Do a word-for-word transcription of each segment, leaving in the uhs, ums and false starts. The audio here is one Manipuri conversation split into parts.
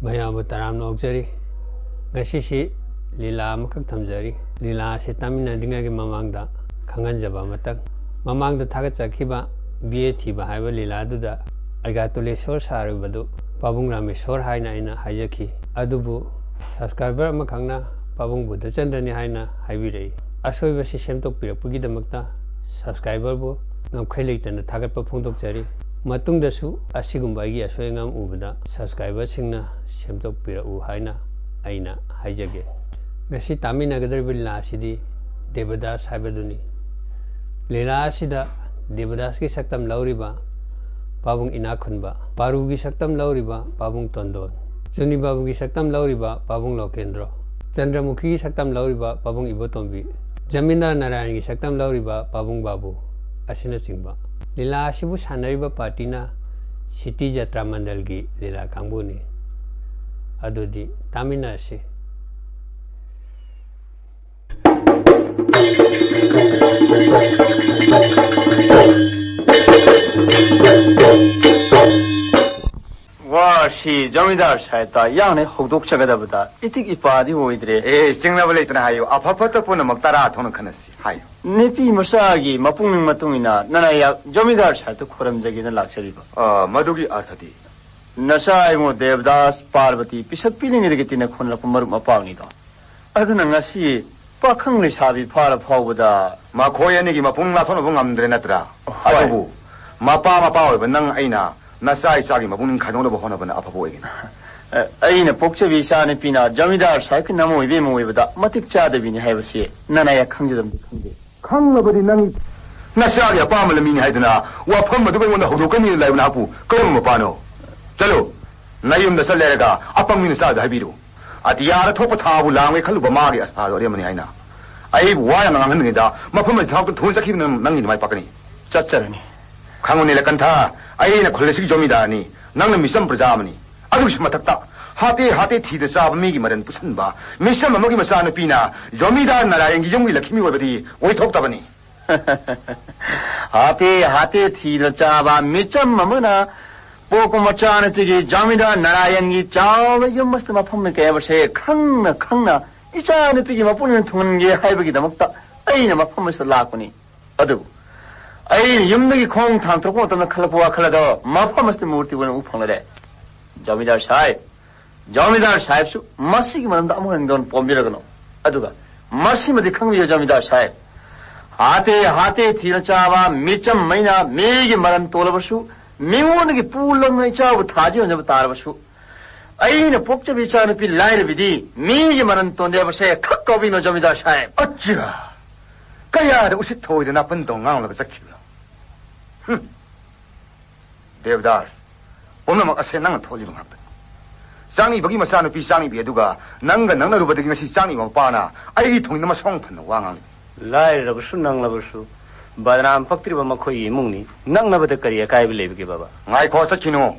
ꯃꯌꯥꯝꯕꯨ ꯇꯔꯥꯝꯅ ꯑꯣꯛꯆꯔꯤ꯫ ꯉꯁꯤꯁꯤ ꯂꯤꯂꯥ ꯑꯃꯈꯛ ꯊꯝꯖꯔꯤ꯫ ꯂꯤꯂꯥ ꯑꯁꯤ ꯇꯥꯃꯤꯟꯅꯗ꯭ꯔꯤꯉꯩꯒꯤ ꯃꯃꯥꯡꯗ ꯈꯪꯍꯟꯖꯕ ꯑꯃꯇꯪ꯫ ꯃꯃꯥꯡꯗ ꯊꯥꯒꯠꯆꯈꯤꯕ ꯕꯤ ꯑꯦ ꯊꯤꯕ ꯍꯥꯏꯕ ꯂꯤꯂꯥ ꯑꯗꯨꯗ ꯑꯩꯒꯥꯇꯣꯂꯦꯁꯣꯔ ꯁꯥꯔꯨꯕꯗꯨ ꯄꯥꯕꯨꯡ ꯔꯥꯃꯦꯁꯣꯔ ꯍꯥꯏꯅ ꯑꯩꯅ ꯍꯥꯏꯖꯈꯤ꯫ ꯑꯗꯨꯕꯨ subscriber ꯑꯃꯈꯛꯅ ꯄꯥꯕꯨꯡ ꯕꯨꯙꯆꯟꯗ꯭ꯔꯅꯤ ꯍꯥꯏꯅ ꯍꯥꯏꯕꯤꯔꯛꯏ꯫ ꯑꯁꯣꯏꯕꯁꯤ ꯁꯦꯝꯗꯣꯛꯄꯤꯔꯛꯄꯒꯤꯗꯃꯛꯇ subscriberꯕꯨ ꯉꯝꯈꯩ ꯂꯩꯇꯅ ꯊꯥꯒꯠꯄ ꯐꯣꯡꯗꯣꯛꯆꯔꯤ꯫ ꯃꯇꯨꯡꯗꯁꯨ ꯑꯁꯤꯒꯨꯝꯕ ꯑꯩꯒꯤ ꯑꯁꯣꯏ ꯑꯉꯥꯝ ꯎꯕꯗ subscriberꯁꯤꯡꯅ ꯁꯦꯝꯗꯣꯛꯄꯤꯔꯛꯎ ꯍꯥꯏꯅ ꯑꯩꯅ ꯍꯥꯏꯖꯒꯦ꯫ ꯉꯁꯤ ꯇꯥꯃꯤꯟꯅꯒꯗꯧꯔꯤꯕ ꯂꯤꯂꯥ ꯑꯁꯤꯗꯤ ꯗꯦꯕꯗꯥꯁ ꯍꯥꯏꯕꯗꯨꯅꯤ꯫ ꯂꯤꯂꯥ ꯑꯁꯤꯗ ꯗꯦꯕꯗꯥꯁꯀꯤ ꯁꯛꯇꯝ ꯂꯧꯔꯤꯕ ꯄꯥꯕꯨꯡ ꯏꯅꯥꯛꯈꯨꯟꯕ, ꯄꯥꯔꯨꯒꯤ ꯁꯛꯇꯝ ꯂꯧꯔꯤꯕ ꯄꯥꯕꯨꯡ ꯇꯣꯟꯗꯣꯟ, ꯆꯨꯅꯤ ꯕꯥꯕꯨꯒꯤ ꯁꯛꯇꯝ ꯂꯧꯔꯤꯕ ꯄꯥꯕꯨꯡ ꯂꯣꯀꯦꯟꯗ꯭ꯔꯣ, ꯆꯟꯗ꯭ꯔꯃꯨꯈꯤꯒꯤ ꯁꯛꯇꯝ ꯂꯧꯔꯤꯕ ꯄꯥꯕꯨꯡ ꯏꯕꯣꯇꯣꯝꯕꯤ, ꯖꯃꯤꯟꯗꯥꯔ ꯅꯥꯔꯥꯌꯟꯒꯤ ꯁꯛꯇꯝ ꯂꯧꯔꯤꯕ ꯄꯥꯕꯨꯡ ꯕꯥꯕꯨ ꯑꯁꯤꯅꯆꯤꯡꯕ꯫ ꯂꯤꯂꯥ ꯑꯁꯤꯕꯨ ꯁꯥꯟꯅꯔꯤꯕ partyꯅ ꯁꯤꯇꯤ ꯖꯇ꯭ꯔꯥ ꯃꯟꯗꯜꯒꯤ ꯂꯤꯂꯥ ꯀꯥꯡꯕꯨꯅꯤ꯫ ꯑꯗꯨꯗꯤ ꯇꯥꯃꯤꯟꯅꯔꯁꯤ꯫ ꯋꯥꯁꯤ ꯖꯃꯤꯟꯗꯥꯔ ꯁꯥꯍꯦꯕꯇ ꯌꯥꯡꯅ ꯍꯧꯗꯣꯛꯆꯒꯗꯕꯗ ꯏꯇꯤꯛ ꯏꯄꯥꯗꯤ ꯑꯣꯏꯗ꯭ꯔꯦ꯫ ꯑꯦ, ꯆꯤꯡꯅꯕ ꯂꯩꯇꯅ ꯍꯥꯏꯌꯨ, ꯑꯐ ꯐꯠꯇ ꯄꯨꯝꯅꯃꯛ ꯇꯔꯥ ꯊꯣꯛꯅ ꯈꯟꯅꯁꯤ ꯍꯥꯏꯌꯨ꯫ ꯅꯨꯄꯤ ꯃꯆꯥꯒꯤ ꯃꯄꯨꯛꯅꯤꯡ ꯃꯇꯨꯡ ꯏꯟꯅ ꯅꯅꯥꯌꯥ ꯖꯃꯤꯟꯗꯥꯔ ꯁꯥꯍꯦꯕꯇ ꯈꯨꯔꯨꯝꯖꯒꯦꯅ ꯂꯥꯛꯆꯔꯤꯕ꯫ ꯑ, ꯃꯗꯨꯒꯤ ꯑꯔꯊꯗꯤ? ꯅꯆꯥ ꯏꯕꯨꯡꯉꯣ ꯗꯦꯕꯗꯥꯁ, ꯄꯥꯔꯕꯇꯤ ꯄꯤꯁꯛ ꯄꯤꯛꯂꯤꯉꯩꯗꯒꯤ ꯇꯤꯟꯅ ꯈꯣꯟꯅꯔꯛꯄ ꯃꯔꯨꯞ ꯃꯄꯥꯡꯅꯤꯗꯣ꯫ ꯑꯗꯨꯅ ꯉꯁꯤ ꯄꯥꯈꯪ ꯂꯩꯁꯥꯕꯤ ꯐꯥꯔ ꯐꯥꯎꯕꯗ ꯃꯈꯣꯏ ꯑꯅꯤꯒꯤ ꯃꯄꯨꯡ ꯂꯥꯊꯣꯛꯅꯕ ꯉꯝꯗ꯭ꯔꯦ ꯅꯠꯇ꯭ꯔꯥ? ꯍꯣꯏ꯫ ꯑꯗꯨꯕꯨ ꯃꯄꯥ ꯃꯄꯥ ꯑꯣꯏꯕ ꯅꯪ ꯑꯩꯅ ꯅꯆꯥ ꯏꯆꯥꯒꯤ ꯃꯄꯨꯛꯅꯤꯡ ꯈꯥꯏꯗꯣꯛꯅꯕ ꯍꯣꯠꯅꯕꯅ ꯑꯐꯕ ꯑꯣꯏꯒꯅꯤ꯫ ꯑ, ꯑꯩꯅ ꯄꯣꯛꯆꯕꯤ ꯏꯆꯥ ꯅꯨꯄꯤꯅ ꯖꯃꯤꯟꯗꯥꯔ ꯁꯥꯍꯦꯕꯀꯤ ꯅꯃꯣ ꯏꯕꯦꯝꯃ ꯑꯣꯏꯕꯗ ꯃꯇꯤꯛ ꯆꯥꯗꯕꯤꯅꯤ ꯍꯥꯏꯕꯁꯤ ꯅꯅꯥꯌꯥ ꯈꯪꯖꯗꯕꯗꯤ ꯈꯪꯗꯦ꯫ ꯈꯪꯂꯕꯗꯤ ꯅꯪ ꯅꯆꯥꯒꯤ ꯑꯄꯥꯝꯕ ꯂꯝꯕꯤꯅꯤ ꯍꯥꯏꯗꯨꯅ ꯋꯥꯐꯝ ꯑꯗꯨ ꯑꯩꯉꯣꯟꯗ ꯍꯧꯗꯣꯛꯀꯅꯤ ꯂꯥꯏꯕ ꯅꯍꯥꯛꯄꯨ ꯀꯔꯝꯕ ꯃꯄꯥꯅꯣ? ꯆꯠꯂꯨ, ꯅꯌꯨꯝꯗ ꯆꯠ ꯂꯩꯔꯒ ꯑꯄꯪꯕꯤ ꯅꯆꯥꯗ ꯍꯥꯏꯕꯤꯔꯨ꯫ ꯑꯇꯤꯌꯥꯗ ꯊꯣꯛꯄ ꯊꯥꯕꯨ ꯂꯥꯡꯂꯦ ꯈꯜꯂꯨꯕ ꯃꯥꯒꯤ ꯑꯁꯥꯗꯣ ꯑꯔꯦꯝꯕꯅꯤ ꯍꯥꯏꯅ꯫ ꯑꯩꯕꯨ ꯋꯥ ꯌꯥꯝꯅ ꯉꯥꯡꯍꯟꯗ꯭ꯔꯤꯉꯩꯗ ꯃꯐꯝ ꯑꯁꯤꯗ ꯊꯥꯡꯇ ꯊꯨꯅ ꯆꯠꯈꯤꯕꯅ ꯅꯪꯒꯤ ꯅꯃꯥꯏ ꯄꯥꯛꯀꯅꯤ꯫ ꯆꯠꯆꯔꯅꯤ꯫ ꯈꯪꯉꯨꯅꯦ ꯂꯀꯟꯊ, ꯑꯩꯅ ꯈꯨꯜ ꯑꯁꯤꯒꯤ ꯖꯣꯃꯤꯗꯥꯔꯅꯤ, ꯅꯪꯅ ꯃꯤꯆꯝ ꯄ꯭ꯔꯖꯥ ꯑꯃꯅꯤ꯫ ꯑꯗꯨꯒꯤꯁꯨ ꯃꯊꯛꯇ ꯍꯥꯇꯦ ꯍꯥꯇꯦ ꯊꯤꯗ ꯆꯥꯕ ꯃꯤꯒꯤ ꯃꯔꯟ ꯄꯨꯁꯟꯕ ꯃꯤꯆꯝ ꯑꯃꯒꯤ ꯃꯆꯥꯅꯨꯄꯤꯅ ꯖꯣꯃꯤꯗꯥꯔ ꯅꯥꯔꯥꯌꯟꯒꯤ ꯌꯨꯝꯒꯤ ꯂꯛꯈꯤꯃꯤ ꯑꯣꯏꯕꯗꯤ ꯑꯣꯏꯊꯣꯛꯇꯕꯅꯤ꯫ ꯍꯥꯇꯦ ꯍꯥꯇꯦ ꯊꯤꯗ ꯆꯥꯕ ꯃꯤꯆꯝ ꯑꯃꯅ ꯄꯣꯛꯄ ꯃꯆꯥꯅꯨꯄꯤꯒꯤ ꯖꯃꯤꯟꯗꯥꯔ ꯅꯥꯔꯥꯌꯟꯒꯤ ꯆꯥꯎꯕ ꯌꯨꯝ ꯑꯁꯤꯗ ꯃꯐꯝ ꯀꯌꯥꯕꯁꯦ ꯈꯪꯅ ꯈꯪꯅ ꯏꯆꯥꯅꯨꯄꯤꯒꯤ ꯃꯄꯨꯛꯅꯤꯡ ꯊꯨꯡꯍꯟꯒꯦ ꯍꯥꯏꯕꯒꯤꯗꯃꯛꯇ ꯑꯩꯅ ꯃꯐꯝ ꯑꯁꯤꯗ ꯂꯥꯛꯄꯅꯤ꯫ ꯑꯗꯨꯕꯨ ꯑꯩꯅ ꯌꯨꯝꯗꯒꯤ ꯈꯣꯡ ꯊꯥꯡꯊꯣꯔꯛꯄ ꯃꯇꯝꯗ ꯈꯜꯂꯛꯄ ꯋꯥꯈꯜ ꯑꯗꯣ ꯃꯐꯝ ꯑꯁꯤꯗ ꯃꯨꯔꯇꯤ ꯑꯣꯏꯅ ꯎ ꯐꯪꯂꯔꯦ꯫ ꯖꯃꯤꯟꯗꯥꯔ ꯁꯥꯍꯦꯕ, ꯖꯃꯤꯟꯗꯥꯔ ꯁꯥꯍꯦꯕꯁꯨ ꯃꯁꯤꯒꯤ ꯃꯔꯝꯗ ꯑꯃꯨꯛ ꯍꯟꯅ ꯄꯣꯝꯕꯤꯔꯒꯅꯨ꯫ ꯑꯗꯨꯒ ꯃꯁꯤꯃꯗꯤ ꯈꯪꯕꯤꯌꯨ ꯖꯃꯤꯟꯗꯥꯔ ꯁꯥꯍꯦꯕ, ꯍꯥꯇꯦ ꯍꯥꯇꯦ ꯊꯤꯅ ꯆꯥꯕ ꯃꯤꯆꯝ ꯑꯩꯅ ꯃꯤꯒꯤ ꯃꯔꯟ ꯇꯣꯜꯂꯕꯁꯨ, ꯃꯤꯉꯣꯟꯗꯒꯤ ꯄꯨ ꯂꯧꯅ ꯏꯆꯥꯕꯨ ꯊꯥꯖ ꯌꯣꯟꯖꯕ ꯇꯥꯔꯕꯁꯨ, ꯑꯩꯅ ꯄꯣꯛꯆꯕ ꯏꯆꯥꯅꯨꯄꯤ ꯂꯥꯏꯔꯕꯤꯗꯤ ꯃꯤꯒꯤ ꯃꯔꯟ ꯇꯣꯟꯗꯦ ꯍꯥꯏꯕꯁꯦ ꯈꯛ ꯀꯥꯎꯕꯤꯅꯣ ꯖꯃꯤꯟꯗꯥꯔ ꯁꯥꯍꯦꯕ꯫ ꯑꯆꯥ! ꯀꯌꯥꯗ ꯎꯁꯤꯠ ꯊꯑꯣꯏꯗꯅ ꯑꯄꯟ ꯇꯧ ꯉꯥꯡꯂꯒ ꯆꯠꯈꯤꯕꯅꯣ? ꯍꯨꯝ꯫ ꯗꯦꯕꯗꯥꯁ, ꯄꯨꯝꯅꯃꯛ ꯑꯁꯦ ꯅꯪꯅ ꯊꯣꯛꯍꯜꯂꯤꯕ ꯉꯥꯛꯇꯅꯤ꯫ ꯆꯥꯡꯅꯤꯕꯒꯤ ꯃꯆꯥꯅꯨꯄꯤ ꯆꯥꯡꯅꯤꯕꯤ ꯑꯗꯨꯒ ꯅꯪꯒ ꯅꯪꯅꯔꯨꯕꯗꯒꯤ ꯉꯁꯤ ꯆꯥꯡꯅꯤꯕ ꯃꯄꯥꯅ ꯑꯩꯒꯤ ꯊꯣꯡꯗ ꯃꯁꯣꯡ ꯐꯟꯅ ꯋꯥ ꯉꯥꯡꯂꯤ꯫ ꯂꯥꯏꯔꯔꯕꯁꯨ ꯅꯪꯂꯕꯁꯨ ꯕꯗꯅꯥꯝ ꯄꯛꯇ꯭ꯔꯤꯕ ꯃꯈꯣꯏꯒꯤ ꯏꯃꯨꯡꯅꯤ꯫ ꯅꯛꯅꯕꯗ ꯀꯔꯤ ꯑꯀꯥꯏꯕ ꯂꯩꯕꯒꯦ ꯕꯕꯥ? ꯉꯥꯏꯈꯣ, ꯆꯠꯈꯤꯅꯨ꯫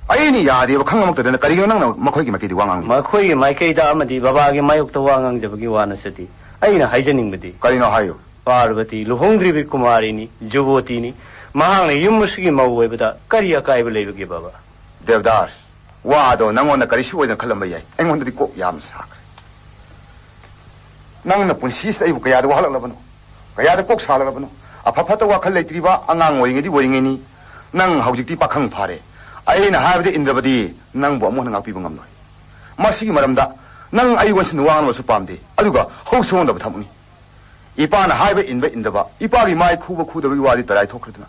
ꯑꯩꯅ ꯌꯥꯗꯦꯕ ꯈꯪꯉꯃꯛꯇꯗꯅ ꯀꯔꯤꯒꯤꯅꯣ ꯅꯪꯅ ꯃꯈꯣꯏꯒꯤ ꯃꯥꯏꯀꯩꯗ ꯋꯥ ꯉꯥꯡꯂꯤ? ꯃꯈꯣꯏꯒꯤ ꯃꯥꯏꯀꯩꯗ ꯑꯃꯗꯤ ꯕꯕꯥꯒꯤ ꯃꯥꯌꯣꯛꯇ ꯋꯥ ꯉꯥꯡꯖꯕꯒꯤ ꯋꯥ ꯅꯠꯆꯗꯦ꯫ ꯑꯩꯅ ꯍꯥꯏꯖꯅꯤꯡꯕꯗꯤ, ꯀꯔꯤꯅꯣ ꯍꯥꯏꯌꯨ꯫ ꯄꯥꯔꯕꯇꯤ ꯂꯨꯍꯣꯡꯗ꯭ꯔꯤꯕꯤ ꯀꯨꯃꯥꯔꯤꯅꯤ, ꯖꯨꯕꯣꯇꯤꯅꯤ꯫ ꯃꯍꯥꯛꯅ ꯌꯨꯝ ꯑꯁꯤꯒꯤ ꯃꯧ ꯑꯣꯏꯕꯗ ꯀꯔꯤ ꯑꯀꯥꯏꯕ ꯂꯩꯕꯒꯦ ꯕꯕꯥ? ꯗꯦꯕꯗꯥꯁ, ꯋꯥꯗꯣ ꯅꯪꯉꯣꯟꯗ ꯀꯔꯤꯁꯨ ꯑꯣꯏꯗꯅ ꯈꯜꯂꯝꯕ ꯌꯥꯏ, ꯑꯩꯉꯣꯟꯗꯗꯤ ꯀꯣꯛ ꯌꯥꯝꯅ ꯁꯥꯈ꯭ꯔꯦ꯫ ꯅꯪꯅ ꯄꯨꯟꯁꯤꯁꯤꯗ ꯑꯩꯕꯨ ꯀꯌꯥꯗ ꯋꯥꯍꯜꯂꯛꯂꯕꯅꯣ, ꯀꯌꯥꯗ ꯀꯣꯛ ꯁꯥꯍꯜꯂꯛꯂꯕꯅꯣ? ꯑꯐ ꯐꯠꯇ ꯋꯥꯈꯜ ꯂꯩꯇ꯭ꯔꯤꯕ ꯑꯉꯥꯡ ꯑꯣꯏꯔꯤꯉꯩꯗꯤ ꯑꯣꯏꯔꯤꯉꯩꯅꯤ꯫ ꯅꯪ ꯍꯧꯖꯤꯛꯇꯤ ꯄꯥꯈꯪ ꯐꯥꯔꯦ꯫ ꯑꯩꯅ ꯍꯥꯏꯕꯗ ꯏꯟꯗ꯭ꯔꯕꯗꯤ ꯅꯪꯕꯨ ꯑꯃꯨꯛ ꯍꯟꯅ ꯉꯥꯛꯄꯤꯕ ꯉꯝꯂꯣꯏ꯫ ꯃꯁꯤꯒꯤ ꯃꯔꯝꯗ ꯅꯪ ꯑꯩ ꯋꯥꯟꯁꯤꯟꯅ ꯋꯥ ꯉꯥꯡꯕꯁꯨ ꯄꯥꯝꯗꯦ, ꯑꯗꯨꯒ ꯍꯧ ꯁꯨꯡꯉꯝꯗꯕ ꯊꯕꯛꯅꯤ꯫ ꯏꯄꯥꯅ ꯍꯥꯏꯕ ꯏꯟꯕ ꯏꯟꯗꯕ, ꯏꯄꯥꯒꯤ ꯃꯥꯏ ꯈꯨꯕ ꯈꯨꯗꯕꯒꯤ ꯋꯥꯗꯤ ꯇꯔꯥꯏ ꯊꯣꯛꯈ꯭ꯔꯗꯨꯅ,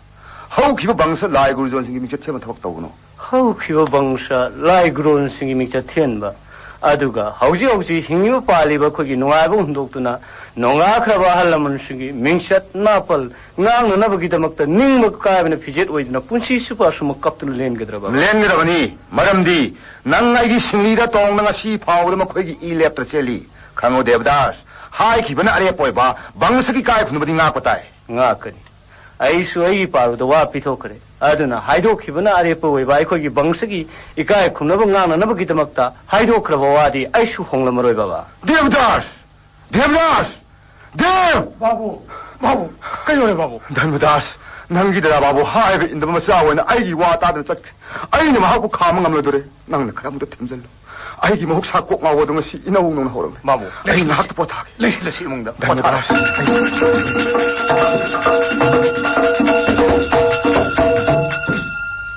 ꯍꯧꯈꯤꯕ ꯕꯪꯁ ꯂꯥꯏ ꯒꯨꯔꯨꯖꯣꯟꯁꯤꯡꯒꯤ ꯃꯤꯡꯆꯠ ꯊꯦꯝꯕ ꯊꯕꯛ ꯇꯧꯒꯅꯨ꯫ ꯍꯧꯈꯤꯕ ꯕꯪꯁ ꯂꯥꯏ ꯒꯨꯔꯨꯖꯣꯟꯁꯤꯡꯒꯤ ꯃꯤꯡꯆꯠ ꯊꯦꯟꯕ, ꯑꯗꯨꯒ ꯍꯧꯖꯤꯛ ꯍꯧꯖꯤꯛ ꯍꯤꯡꯉꯤꯕ ꯄꯥꯜꯂꯤꯕ ꯑꯩꯈꯣꯏꯒꯤ ꯅꯨꯡꯉꯥꯏꯕ ꯍꯨꯟꯗꯣꯛꯇꯨꯅ, ꯅꯣꯡꯉꯥꯈ꯭ꯔꯕ ꯑꯍꯜ ꯂꯃꯟꯁꯤꯡꯒꯤ ꯃꯤꯡꯆꯠ ꯃꯥꯄꯜ ꯉꯥꯡꯅꯅꯕꯒꯤꯗꯃꯛꯇ ꯅꯤꯡꯕ ꯀꯥꯏꯕꯅ ꯐꯤꯖꯦꯠ ꯑꯣꯏꯗꯨꯅ ꯄꯨꯟꯁꯤ ꯆꯨꯞꯄ ꯑꯁꯨꯝꯅ ꯀꯞꯇꯨꯅ ꯂꯦꯟꯒꯗ꯭ꯔꯕ? ꯂꯦꯟꯒꯗꯕꯅꯤ꯫ ꯃꯔꯝꯗꯤ ꯅꯪ ꯑꯩꯒꯤ ꯁꯤꯡꯂꯤꯗ ꯇꯣꯡꯗ ꯉꯁꯤ ꯐꯥꯎꯕꯗ ꯃꯈꯣꯏꯒꯤ ꯏ ꯂꯦꯞꯇ ꯆꯦꯜꯂꯤ꯫ ꯈꯪꯉꯨ ꯗꯦꯕꯗꯥꯁ, ꯍꯥꯏꯈꯤꯕꯅ ꯑꯔꯦꯞꯄ ꯑꯣꯏꯕ, ꯕꯪꯁꯒꯤ ꯏꯀꯥꯏ ꯈꯨꯝꯅꯕꯗꯤ ꯉꯥꯛꯄ ꯇꯥꯏ꯫ ꯉꯥꯛꯀꯅꯤ꯫ ꯑꯩꯁꯨ ꯑꯩꯒꯤ ꯄꯥꯔꯨꯗ ꯋꯥ ꯄꯤꯊꯣꯛꯈ꯭ꯔꯦ꯫ ꯑꯗꯨꯅ ꯍꯥꯏꯗꯣꯛꯈꯤꯕꯅ ꯑꯔꯦꯞꯄ ꯑꯣꯏꯕ ꯑꯩꯈꯣꯏꯒꯤ ꯕꯪꯁꯒꯤ ꯏꯀꯥꯏ ꯈꯨꯝꯅꯕ ꯉꯥꯡꯅꯅꯕꯒꯤꯗꯃꯛꯇ ꯍꯥꯏꯗꯣꯛꯈ꯭ꯔꯕ ꯋꯥꯗꯤ ꯑꯩꯁꯨ ꯍꯣꯡꯂꯝꯃꯔꯣꯏ, ꯕꯕꯥ꯫ ꯗꯦꯕꯗꯥꯁ! ꯗꯦꯕꯗꯥꯁ! ꯗꯦꯕ! ꯕꯥꯕꯨ! ꯕꯥꯕꯨ! ꯀꯩꯗꯧꯔꯦ, ꯕꯥꯕꯨ? ꯙꯔꯃꯗꯥꯁ! ꯅꯪꯒꯤ ꯗꯗꯥ ꯕꯥꯕꯨ ꯍꯥꯏꯕ ꯏꯟꯗꯕ ꯃꯆꯥ ꯑꯣꯏꯅ ꯑꯩꯒꯤ ꯋꯥ ꯇꯥꯗꯅ ꯆꯠꯈ꯭ꯔꯦ꯫ ꯑꯩꯅ ꯃꯍꯥꯛꯄꯨ ꯈꯥꯝꯕ ꯉꯝꯂꯗꯣꯔꯦ꯫ ꯅꯪꯅ ꯈꯔ ꯑꯃꯨꯛꯇ ꯊꯦꯝꯖꯤꯜꯂꯨ꯫ ꯑꯩꯒꯤ ꯃꯍꯧꯁꯥ ꯀꯣꯛ ꯉꯥꯎꯕꯗꯣ ꯉꯁꯤ ꯏꯅꯧ ꯅꯧꯅ ꯍꯧꯔꯛꯂꯦ꯫ ꯕꯥꯕꯨ, ꯑꯩ ꯂꯩꯁꯤꯜꯂꯁꯤ꯫ ꯉꯥꯏꯍꯥꯛꯇ ꯄꯣꯊꯥꯒꯦ꯫ ꯂꯩꯁꯤꯜꯂꯁꯤ ꯏꯃꯨꯡꯗ꯫ ꯄꯣꯊꯥꯔꯣ꯫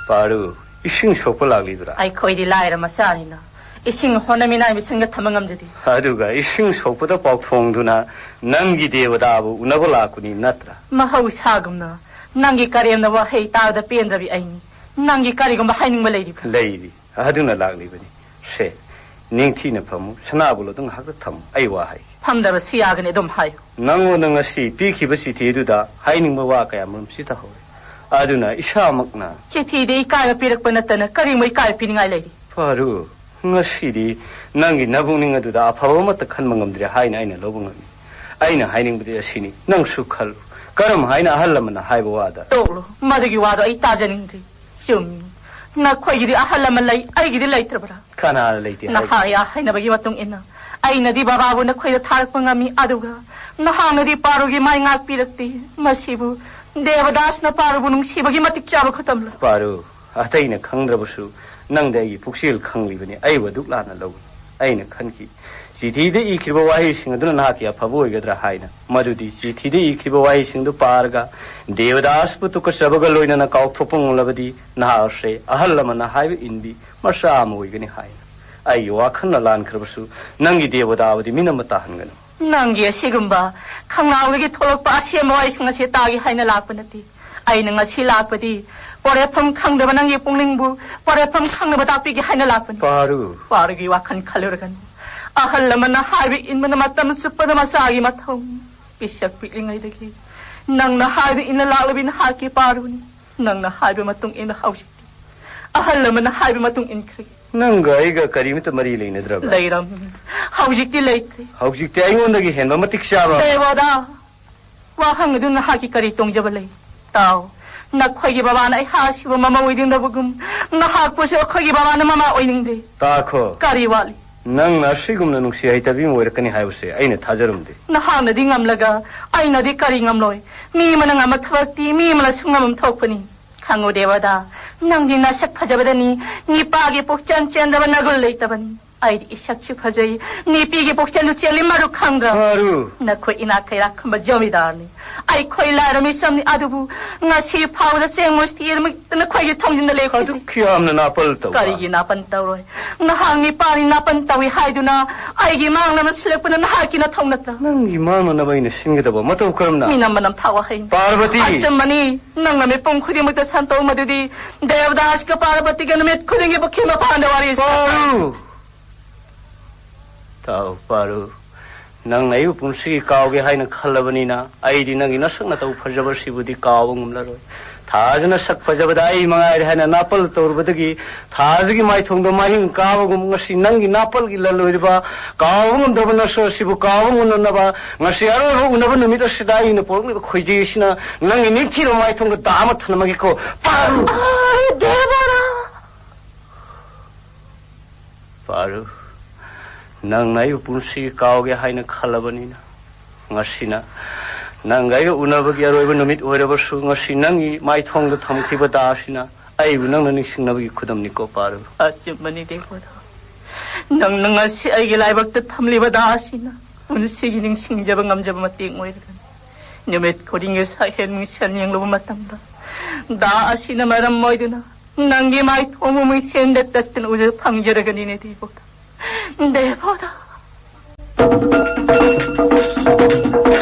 ꯄꯥꯔꯨ, ꯏꯁꯤꯡ ꯁꯣꯛꯄ ꯂꯥꯛꯂꯤꯕ꯭ꯔꯥ? ꯑꯩꯈꯣꯏꯗꯤ ꯂꯥꯏꯔ ꯃꯆꯥꯅꯤꯅ ꯏꯁꯤꯡ ꯍꯣꯠꯅꯃꯤꯅꯥꯏ ꯃꯤꯁꯪꯗ ꯊꯝꯕ ꯉꯝꯖꯗꯦ꯫ ꯑꯗꯨꯒ ꯏꯁꯤꯡ ꯁꯣꯛꯄꯗ ꯄꯥꯎ ꯐꯣꯡꯗꯨꯅ ꯅꯪꯒꯤ ꯗꯦꯕꯗꯥꯕꯨ ꯎꯅꯕ ꯂꯥꯛꯄꯅꯤ ꯅꯠꯇ꯭ꯔꯥ? ꯃꯍꯧꯁꯥꯒꯨꯝꯅ ꯅꯪꯒꯤ ꯀꯔꯦꯝꯅ ꯋꯥꯍꯩ ꯇꯥꯕꯗ ꯄꯦꯟꯗ꯭ꯔꯕꯤ ꯑꯩꯅꯤ꯫ ꯅꯪꯒꯤ ꯀꯔꯤꯒꯨꯝꯕ ꯍꯥꯏꯅꯤꯡꯕ ꯂꯩꯔꯤꯕ꯭ꯔꯥ? ꯂꯩꯔꯤ꯫ ꯑꯗꯨꯅ ꯂꯥꯛꯂꯤꯕꯅꯤ꯫ ꯁꯦ, ꯅꯤꯡꯊꯤꯅ ꯐꯝꯃꯨ꯫ ꯁꯅꯥꯕꯨꯜ ꯑꯗꯨ ꯉꯥꯏꯍꯥꯛꯇ ꯊꯝꯃꯨ꯫ ꯑꯩ ꯋꯥ ꯍꯥꯏꯒꯦ꯫ ꯐꯝꯗ꯭ꯔꯕꯁꯨ ꯌꯥꯒꯅꯤ, ꯑꯗꯨꯝ ꯍꯥꯏꯌꯨ꯫ ꯅꯪꯉꯣꯟꯗ ꯉꯁꯤ ꯄꯤꯈꯤꯕ ꯆꯤꯊꯤ ꯑꯗꯨꯗ ꯍꯥꯏꯅꯤꯡꯕ ꯋꯥ ꯀꯌꯥ ꯃꯔꯨꯝ ꯁꯤ ꯇꯧꯍꯧꯔꯦ꯫ ꯑꯗꯨꯅ ꯏꯁꯥꯃꯛꯅ ꯆꯤꯊꯤꯗ ꯏꯀꯥꯏꯕ ꯄꯤꯔꯛꯄ ꯅꯠꯇꯅ ꯀꯔꯤꯒꯨꯝꯕ ꯏꯀꯥꯏꯕ ꯄꯤꯅꯤꯡꯉꯥꯏ ꯂꯩꯔꯤ? ꯐꯔꯨ, ꯉꯁꯤꯗꯤ ꯅꯪꯒꯤ ꯅꯕꯨꯛꯅꯤꯡ ꯑꯗꯨꯗ ꯑꯐꯕ ꯑꯃꯠꯇ ꯈꯟꯕ ꯉꯝꯗ꯭ꯔꯦ ꯍꯥꯏꯅ ꯑꯩꯅ ꯂꯧꯕ ꯉꯝꯃꯤ꯫ ꯑꯩꯅ ꯍꯥꯏꯅꯤꯡꯕꯗꯤ ꯑꯁꯤꯅꯤ, ꯅꯪꯁꯨ ꯈꯜꯂꯨ꯫ ꯀꯔꯝ ꯍꯥꯏꯅ ꯑꯍꯜ ꯂꯃꯟꯅ ꯍꯥꯏꯕ ꯋꯥꯗ? ꯇꯣꯛꯂꯣ, ꯃꯗꯨꯒꯤ ꯋꯥꯗꯣ ꯑꯩ ꯇꯥꯖꯅꯤꯡꯗꯦ꯫ ꯆꯨꯝꯃꯤ, ꯅꯈꯣꯏꯒꯤꯗꯤ ꯑꯍꯜ ꯂꯃꯟ ꯂꯩ, ꯑꯩꯒꯤꯗꯤ ꯂꯩꯇ꯭ꯔꯕ꯭ꯔꯥ? ꯀꯅꯥꯅ ꯂꯩꯇꯦ ꯍꯥꯏꯕ? ꯅꯍꯥꯛ ꯍꯥꯏꯅꯕꯒꯤ ꯃꯇꯨꯡ ꯏꯟꯅ ꯑꯩꯅꯗꯤ ꯕꯕꯥꯕꯨ ꯅꯈꯣꯏꯗ ꯊꯥꯔꯛꯄ ꯉꯝꯃꯤ, ꯑꯗꯨꯒ ꯅꯍꯥꯛꯅꯗꯤ ꯄꯥꯔꯨꯒꯤ ꯃꯥꯏ ꯉꯥꯛꯄꯤꯔꯛꯇꯦ꯫ ꯃꯁꯤꯕꯨ ꯗꯦꯕꯗꯥꯁꯅ ꯄꯥꯔꯨꯕꯨ ꯅꯨꯡꯁꯤꯕꯒꯤ ꯃꯇꯤꯛ ꯆꯥꯕ ꯈꯛꯇꯝꯂ? ꯄꯥꯔꯨ, ꯑꯇꯩꯅ ꯈꯪꯗ꯭ꯔꯕꯁꯨ ꯅꯪꯗꯤ ꯑꯩꯒꯤ ꯄꯨꯛꯆꯦꯜ ꯈꯪꯂꯤꯕꯅꯤ꯫ ꯑꯩꯕꯨ ꯑꯗꯨꯛ ꯂꯥꯟꯅ ꯂꯧꯒꯅꯨ꯫ ꯑꯩꯅ ꯈꯟꯈꯤ, ꯆꯤꯊꯤꯗ ꯏꯈꯤꯕ ꯋꯥꯍꯩꯁꯤꯡ ꯑꯗꯨꯅ ꯅꯍꯥꯛꯀꯤ ꯑꯐꯕ ꯑꯣꯏꯒꯗ꯭ꯔꯥ ꯍꯥꯏꯅ꯫ ꯃꯗꯨꯗꯤ ꯆꯤꯊꯤꯗ ꯏꯈꯤꯕ ꯋꯥꯍꯩꯁꯤꯡꯗꯨ ꯄꯥꯔꯒ ꯗꯦꯕꯗꯥꯁꯄꯨ ꯇꯨꯀꯠꯆꯕꯒ ꯂꯣꯏꯅꯅ ꯀꯥꯎꯊꯣꯛꯄ ꯉꯝꯂꯕꯗꯤ ꯅꯍꯥꯛ ꯑꯁꯦ ꯑꯍꯜ ꯂꯃꯟꯅ ꯍꯥꯏꯕ ꯏꯟꯕꯤ ꯃꯆꯥ ꯑꯃ ꯑꯣꯏꯒꯅꯤ ꯍꯥꯏꯅ꯫ ꯑꯩꯒꯤ ꯋꯥꯈꯜꯅ ꯂꯥꯟꯈ꯭ꯔꯕꯁꯨ ꯅꯪꯒꯤ ꯗꯦꯕꯗꯥꯕꯨꯗꯤ ꯃꯤꯅꯝꯕ ꯇꯥꯍꯟꯒꯅꯨ꯫ ꯅꯪꯒꯤ ꯑꯁꯤꯒꯨꯝꯕ ꯈꯪꯅꯥꯎꯗꯒꯤ ꯊꯣꯛꯂꯛꯄ ꯑꯁꯦꯝꯕ ꯋꯥꯍꯩꯁꯤꯡ ꯑꯁꯤ ꯇꯥꯒꯦ ꯍꯥꯏꯅ ꯂꯥꯛꯄ ꯅꯠꯇꯦ꯫ ꯑꯩꯅ ꯉꯁꯤ ꯂꯥꯛꯄꯗꯤ ꯄꯣꯔꯦꯐꯝ ꯈꯪꯗꯕ ꯅꯪꯒꯤ ꯄꯨꯛꯅꯤꯡꯕꯨ ꯄꯣꯔꯦꯐꯝ ꯈꯪꯅꯕ ꯇꯥꯛꯄꯤꯒꯦ ꯍꯥꯏꯅ ꯂꯥꯛꯄꯅꯤ꯫ ꯄꯥꯔꯨ꯫ ꯄꯥꯔꯨꯒꯤ ꯋꯥꯈꯜ ꯈꯜꯂꯨꯔꯒꯅꯨ꯫ ꯑꯍꯜ ꯂꯃꯟꯅ ꯍꯥꯏꯕ ꯏꯟꯕꯅ ꯃꯇꯝ ꯆꯨꯞꯄꯗ ꯃꯆꯥꯒꯤ ꯃꯊꯧ꯫ ꯄꯤꯁꯛ ꯄꯤꯛꯂꯤꯉꯩꯗꯒꯤ ꯅꯪꯅ ꯍꯥꯏꯕ ꯏꯟꯅ ꯂꯥꯛꯂꯕꯤ ꯅꯍꯥꯛꯀꯤ ꯄꯥꯔꯨꯅꯤ꯫ ꯅꯪꯅ ꯍꯥꯏꯕ ꯃꯇꯨꯡ ꯏꯟꯅ ꯍꯧꯖꯤꯛꯇꯤ ꯑꯍꯜ ꯂꯃꯟꯅ ꯍꯥꯏꯕ ꯃꯇꯨꯡ ꯏꯟꯈ꯭ꯔꯒꯦ꯫ ꯅꯪꯒ ꯑꯩꯒ ꯀꯔꯤꯃꯇ ꯃꯔꯤ ꯂꯩꯅꯗ꯭ꯔꯕ? ꯂꯩꯔꯝꯃꯤ꯫ ꯍꯧꯖꯤꯛꯇꯤ ꯂꯩꯇ꯭ꯔꯦ꯫ ꯍꯧꯖꯤꯛꯇꯤ ꯑꯩꯉꯣꯟꯗꯒꯤ ꯍꯦꯟꯕ ꯃꯇꯤꯛ ꯆꯥꯕ? ꯗꯦꯕꯗꯥ, ꯋꯥꯍꯪ ꯑꯗꯨ ꯅꯍꯥꯛꯀꯤ ꯀꯔꯤ ꯇꯣꯡꯖꯕ ꯂꯩ? ꯇꯥꯎ, ꯅꯈꯣꯏꯒꯤ ꯕꯕꯥꯅ ꯑꯩꯍꯥꯛ ꯑꯁꯤꯕꯨ ꯃꯃꯥ ꯑꯣꯏꯅꯤꯡꯗꯕꯒꯨꯝ, ꯅꯍꯥꯛꯄꯨꯁꯨ ꯑꯩꯈꯣꯏꯒꯤ ꯕꯕꯥꯅ ꯃꯃꯥ ꯑꯣꯏꯅꯤꯡꯗꯦ꯫ ꯇꯥꯈꯣ꯫ ꯀꯔꯤ ꯋꯥꯠꯂꯤ? ꯅꯪꯅ ꯑꯁꯤꯒꯨꯝꯅ ꯅꯨꯡꯁꯤ ꯍꯩꯇꯕꯤ ꯑꯃ ꯑꯣꯏꯔꯛꯀꯅꯤ ꯍꯥꯏꯕꯁꯦ ꯑꯩꯅ ꯊꯥꯖꯔꯝꯗꯦ꯫ ꯅꯍꯥꯛꯅꯗꯤ ꯉꯝꯂꯒ ꯑꯩꯅꯗꯤ ꯀꯔꯤ ꯉꯝꯂꯣꯏ? ꯃꯤ ꯑꯃꯅ ꯉꯝꯕ ꯊꯕꯛꯇꯤ ꯃꯤ ꯑꯃꯅꯁꯨ ꯉꯝꯕ ꯊꯣꯛꯄꯅꯤ꯫ ꯈꯪꯉꯨ ꯗꯦꯕꯗꯥ, ꯅꯪꯗꯤ ꯅꯁꯛ ꯐꯖꯕꯗꯅꯤ, ꯅꯤꯄꯥꯒꯤ ꯄꯨꯛꯆꯦꯜ ꯆꯦꯟꯗꯕ ꯅꯒꯨꯜ ꯂꯩꯇꯕꯅꯤ꯫ ꯑꯩꯗꯤ ꯏꯁꯛꯁꯨ ꯐꯖꯩ, ꯅꯤꯄꯤꯒꯤ ꯄꯨꯛꯆꯦꯜꯁꯨ ꯆꯦꯜꯂꯤ ꯃꯔꯨ ꯈꯪꯗ꯭ꯔꯣ? ꯃꯔꯨ꯫ ꯅꯈꯣꯏ ꯏꯅꯥꯛ ꯀꯩꯔꯥꯛ ꯈꯨꯝꯕ ꯖꯃꯤꯗꯥꯔꯅꯤ꯫ ꯑꯩꯈꯣꯏ ꯂꯥꯏꯔ ꯃꯤꯁꯛꯅꯤ, ꯑꯗꯨꯕꯨ ꯉꯁꯤ ꯐꯥꯎꯕꯗ ꯆꯦꯡ ꯃꯨꯁꯇꯤ ꯑꯗꯨꯃꯛ ꯅꯈꯣꯏꯒꯤ ꯊꯣꯡꯖꯤꯟꯗ ꯂꯦꯞꯈꯤꯗꯦ꯫ ꯑꯗꯨꯛ ꯌꯥꯝꯅ ꯅꯥꯄꯜ ꯇꯧꯕ꯫ ꯀꯔꯤꯒꯤ ꯅꯥꯄꯜ ꯇꯧꯔꯣꯏ? ꯅꯍꯥꯛ ꯅꯤꯄꯥꯅꯤ ꯅꯥꯄꯜ ꯇꯧꯏ ꯍꯥꯏꯗꯨꯅ ꯑꯩꯒꯤ ꯃꯥꯡꯂꯕ ꯁꯤꯜꯂꯛꯄꯅ ꯅꯍꯥꯛꯀꯤ ꯅꯊꯧ ꯅꯠꯇ꯭ꯔꯥ? ꯅꯪꯒꯤ ꯃꯥꯡꯅꯅꯕ ꯑꯩꯅ ꯁꯤꯟꯒꯗꯕ ꯃꯇꯧ ꯀꯔꯝꯅ? ꯃꯤꯅꯝ ꯃꯅꯝ ꯊꯥꯎ ꯋꯥꯍꯩꯅꯤ꯫ ꯄꯥꯔꯕꯇꯤ! ꯑꯆꯨꯝꯕꯅꯤ, ꯅꯪꯅ ꯃꯤꯄꯨꯝ ꯈꯨꯗꯤꯡꯃꯛꯇ ꯁꯟꯇꯧ ꯃꯗꯨꯗꯤ ꯗꯦꯕꯗꯥꯁꯀ ꯄꯥꯔꯕꯇꯤꯒ ꯅꯨꯃꯤꯠ ꯈꯨꯗꯤꯡꯒꯤ ꯄꯨꯈ꯭ꯔꯤ ꯃꯄꯥꯟꯗ ꯋꯥꯔꯤ ꯁꯥꯟꯅꯩ꯫ ꯄꯥꯔꯨ! ꯇꯥꯎ, ꯄꯥꯔꯨ꯫ ꯅꯪꯅ ꯑꯩꯕꯨ ꯄꯨꯟꯁꯤꯒꯤ ꯀꯥꯎꯒꯦ ꯍꯥꯏꯅ ꯈꯜꯂꯕꯅꯤꯅ, ꯑꯩꯗꯤ ꯅꯪꯒꯤ ꯅꯁꯛ ꯅꯇꯧ ꯐꯖꯕꯁꯤꯕꯨꯗꯤ ꯀꯥꯎꯕ ꯉꯝꯂꯔꯣꯏ꯫ ꯊꯥꯖꯅ ꯁꯛ ꯐꯖꯕꯗ ꯑꯩ ꯃꯉꯥꯏꯔꯦ ꯍꯥꯏꯅ ꯅꯥꯄꯜ ꯇꯧꯔꯨꯕꯗꯒꯤ, ꯊꯥꯖꯒꯤ ꯃꯥꯏꯊꯣꯡꯗ ꯃꯍꯤꯡ ꯀꯥꯕꯒꯨꯝ, ꯉꯁꯤ ꯅꯪꯒꯤ ꯅꯥꯄꯜꯒꯤ ꯂꯜ ꯑꯣꯏꯔꯤꯕ ꯀꯥꯎꯕ ꯉꯝꯗ꯭ꯔꯕ ꯅꯁꯛ ꯑꯁꯤꯕꯨ ꯀꯥꯎꯕ ꯉꯝꯅꯅꯕ, ꯉꯁꯤ ꯑꯔꯣꯏꯕ ꯎꯅꯕ ꯅꯨꯃꯤꯠ ꯑꯁꯤꯗ ꯑꯩꯅ ꯄꯣꯔꯛꯂꯤꯕ ꯈꯣꯏꯖꯩ ꯑꯁꯤꯅ ꯅꯪꯒꯤ ꯅꯤꯡꯊꯤꯔꯕ ꯃꯥꯏꯊꯣꯡꯗ ꯗꯥ ꯑꯃ ꯊꯝꯂꯝꯃꯒꯦꯀꯣ꯫ ꯄꯥꯔꯨ! ꯑꯥꯏ, ꯗꯦꯕꯔꯥ! ꯄꯥꯔꯨ, ꯅꯪꯅ ꯑꯩꯕꯨ ꯄꯨꯟꯁꯤ ꯀꯥꯎꯒꯦ ꯍꯥꯏꯅ ꯈꯜꯂꯕꯅꯤꯅ, ꯉꯁꯤꯅ ꯅꯪꯒ ꯑꯩꯒ ꯎꯅꯕꯒꯤ ꯑꯔꯣꯏꯕ ꯅꯨꯃꯤꯠ ꯑꯣꯏꯔꯕꯁꯨ, ꯉꯁꯤ ꯅꯪꯒꯤ ꯃꯥꯏꯊꯣꯡꯗ ꯊꯝꯈꯤꯕ ꯗꯥ ꯑꯁꯤꯅ ꯑꯩꯕꯨ ꯅꯪꯅ ꯅꯤꯡꯁꯤꯡꯅꯕꯒꯤ ꯈꯨꯗꯝꯅꯤꯀꯣ, ꯄꯥꯔꯨ꯫ ꯑꯆꯨꯝꯕꯅꯤ, ꯗꯦꯕꯣꯗ꯫ ꯅꯪꯅ ꯉꯁꯤ ꯑꯩꯒꯤ ꯂꯥꯏꯕꯛꯇ ꯊꯝꯂꯤꯕ ꯗꯥ ꯑꯁꯤꯅ ꯄꯨꯟꯁꯤꯒꯤ ꯅꯤꯡꯁꯤꯡꯖꯕ ꯉꯝꯖꯕ ꯃꯇꯦꯡ ꯑꯣꯏꯔꯒꯅꯤ꯫ ꯅꯨꯃꯤꯠ ꯈꯨꯗꯤꯡꯒꯤ ꯁꯛꯍꯦꯟ ꯃꯤꯡꯁꯦꯜ ꯌꯦꯡꯂꯨꯕ ꯃꯇꯝꯗ, ꯗꯥ ꯑꯁꯤꯅ ꯃꯔꯝ ꯑꯣꯏꯗꯨꯅ ꯅꯪꯒꯤ ꯃꯥꯏꯊꯣꯡꯕꯨ ꯃꯤꯡꯁꯦꯟꯗ ꯇꯠꯇꯅ ꯎꯖ ꯐꯪꯖꯔꯒꯅꯤꯅꯦ, ꯗꯦꯕꯣꯗ꯫ ꯗꯦꯕꯣꯗ꯫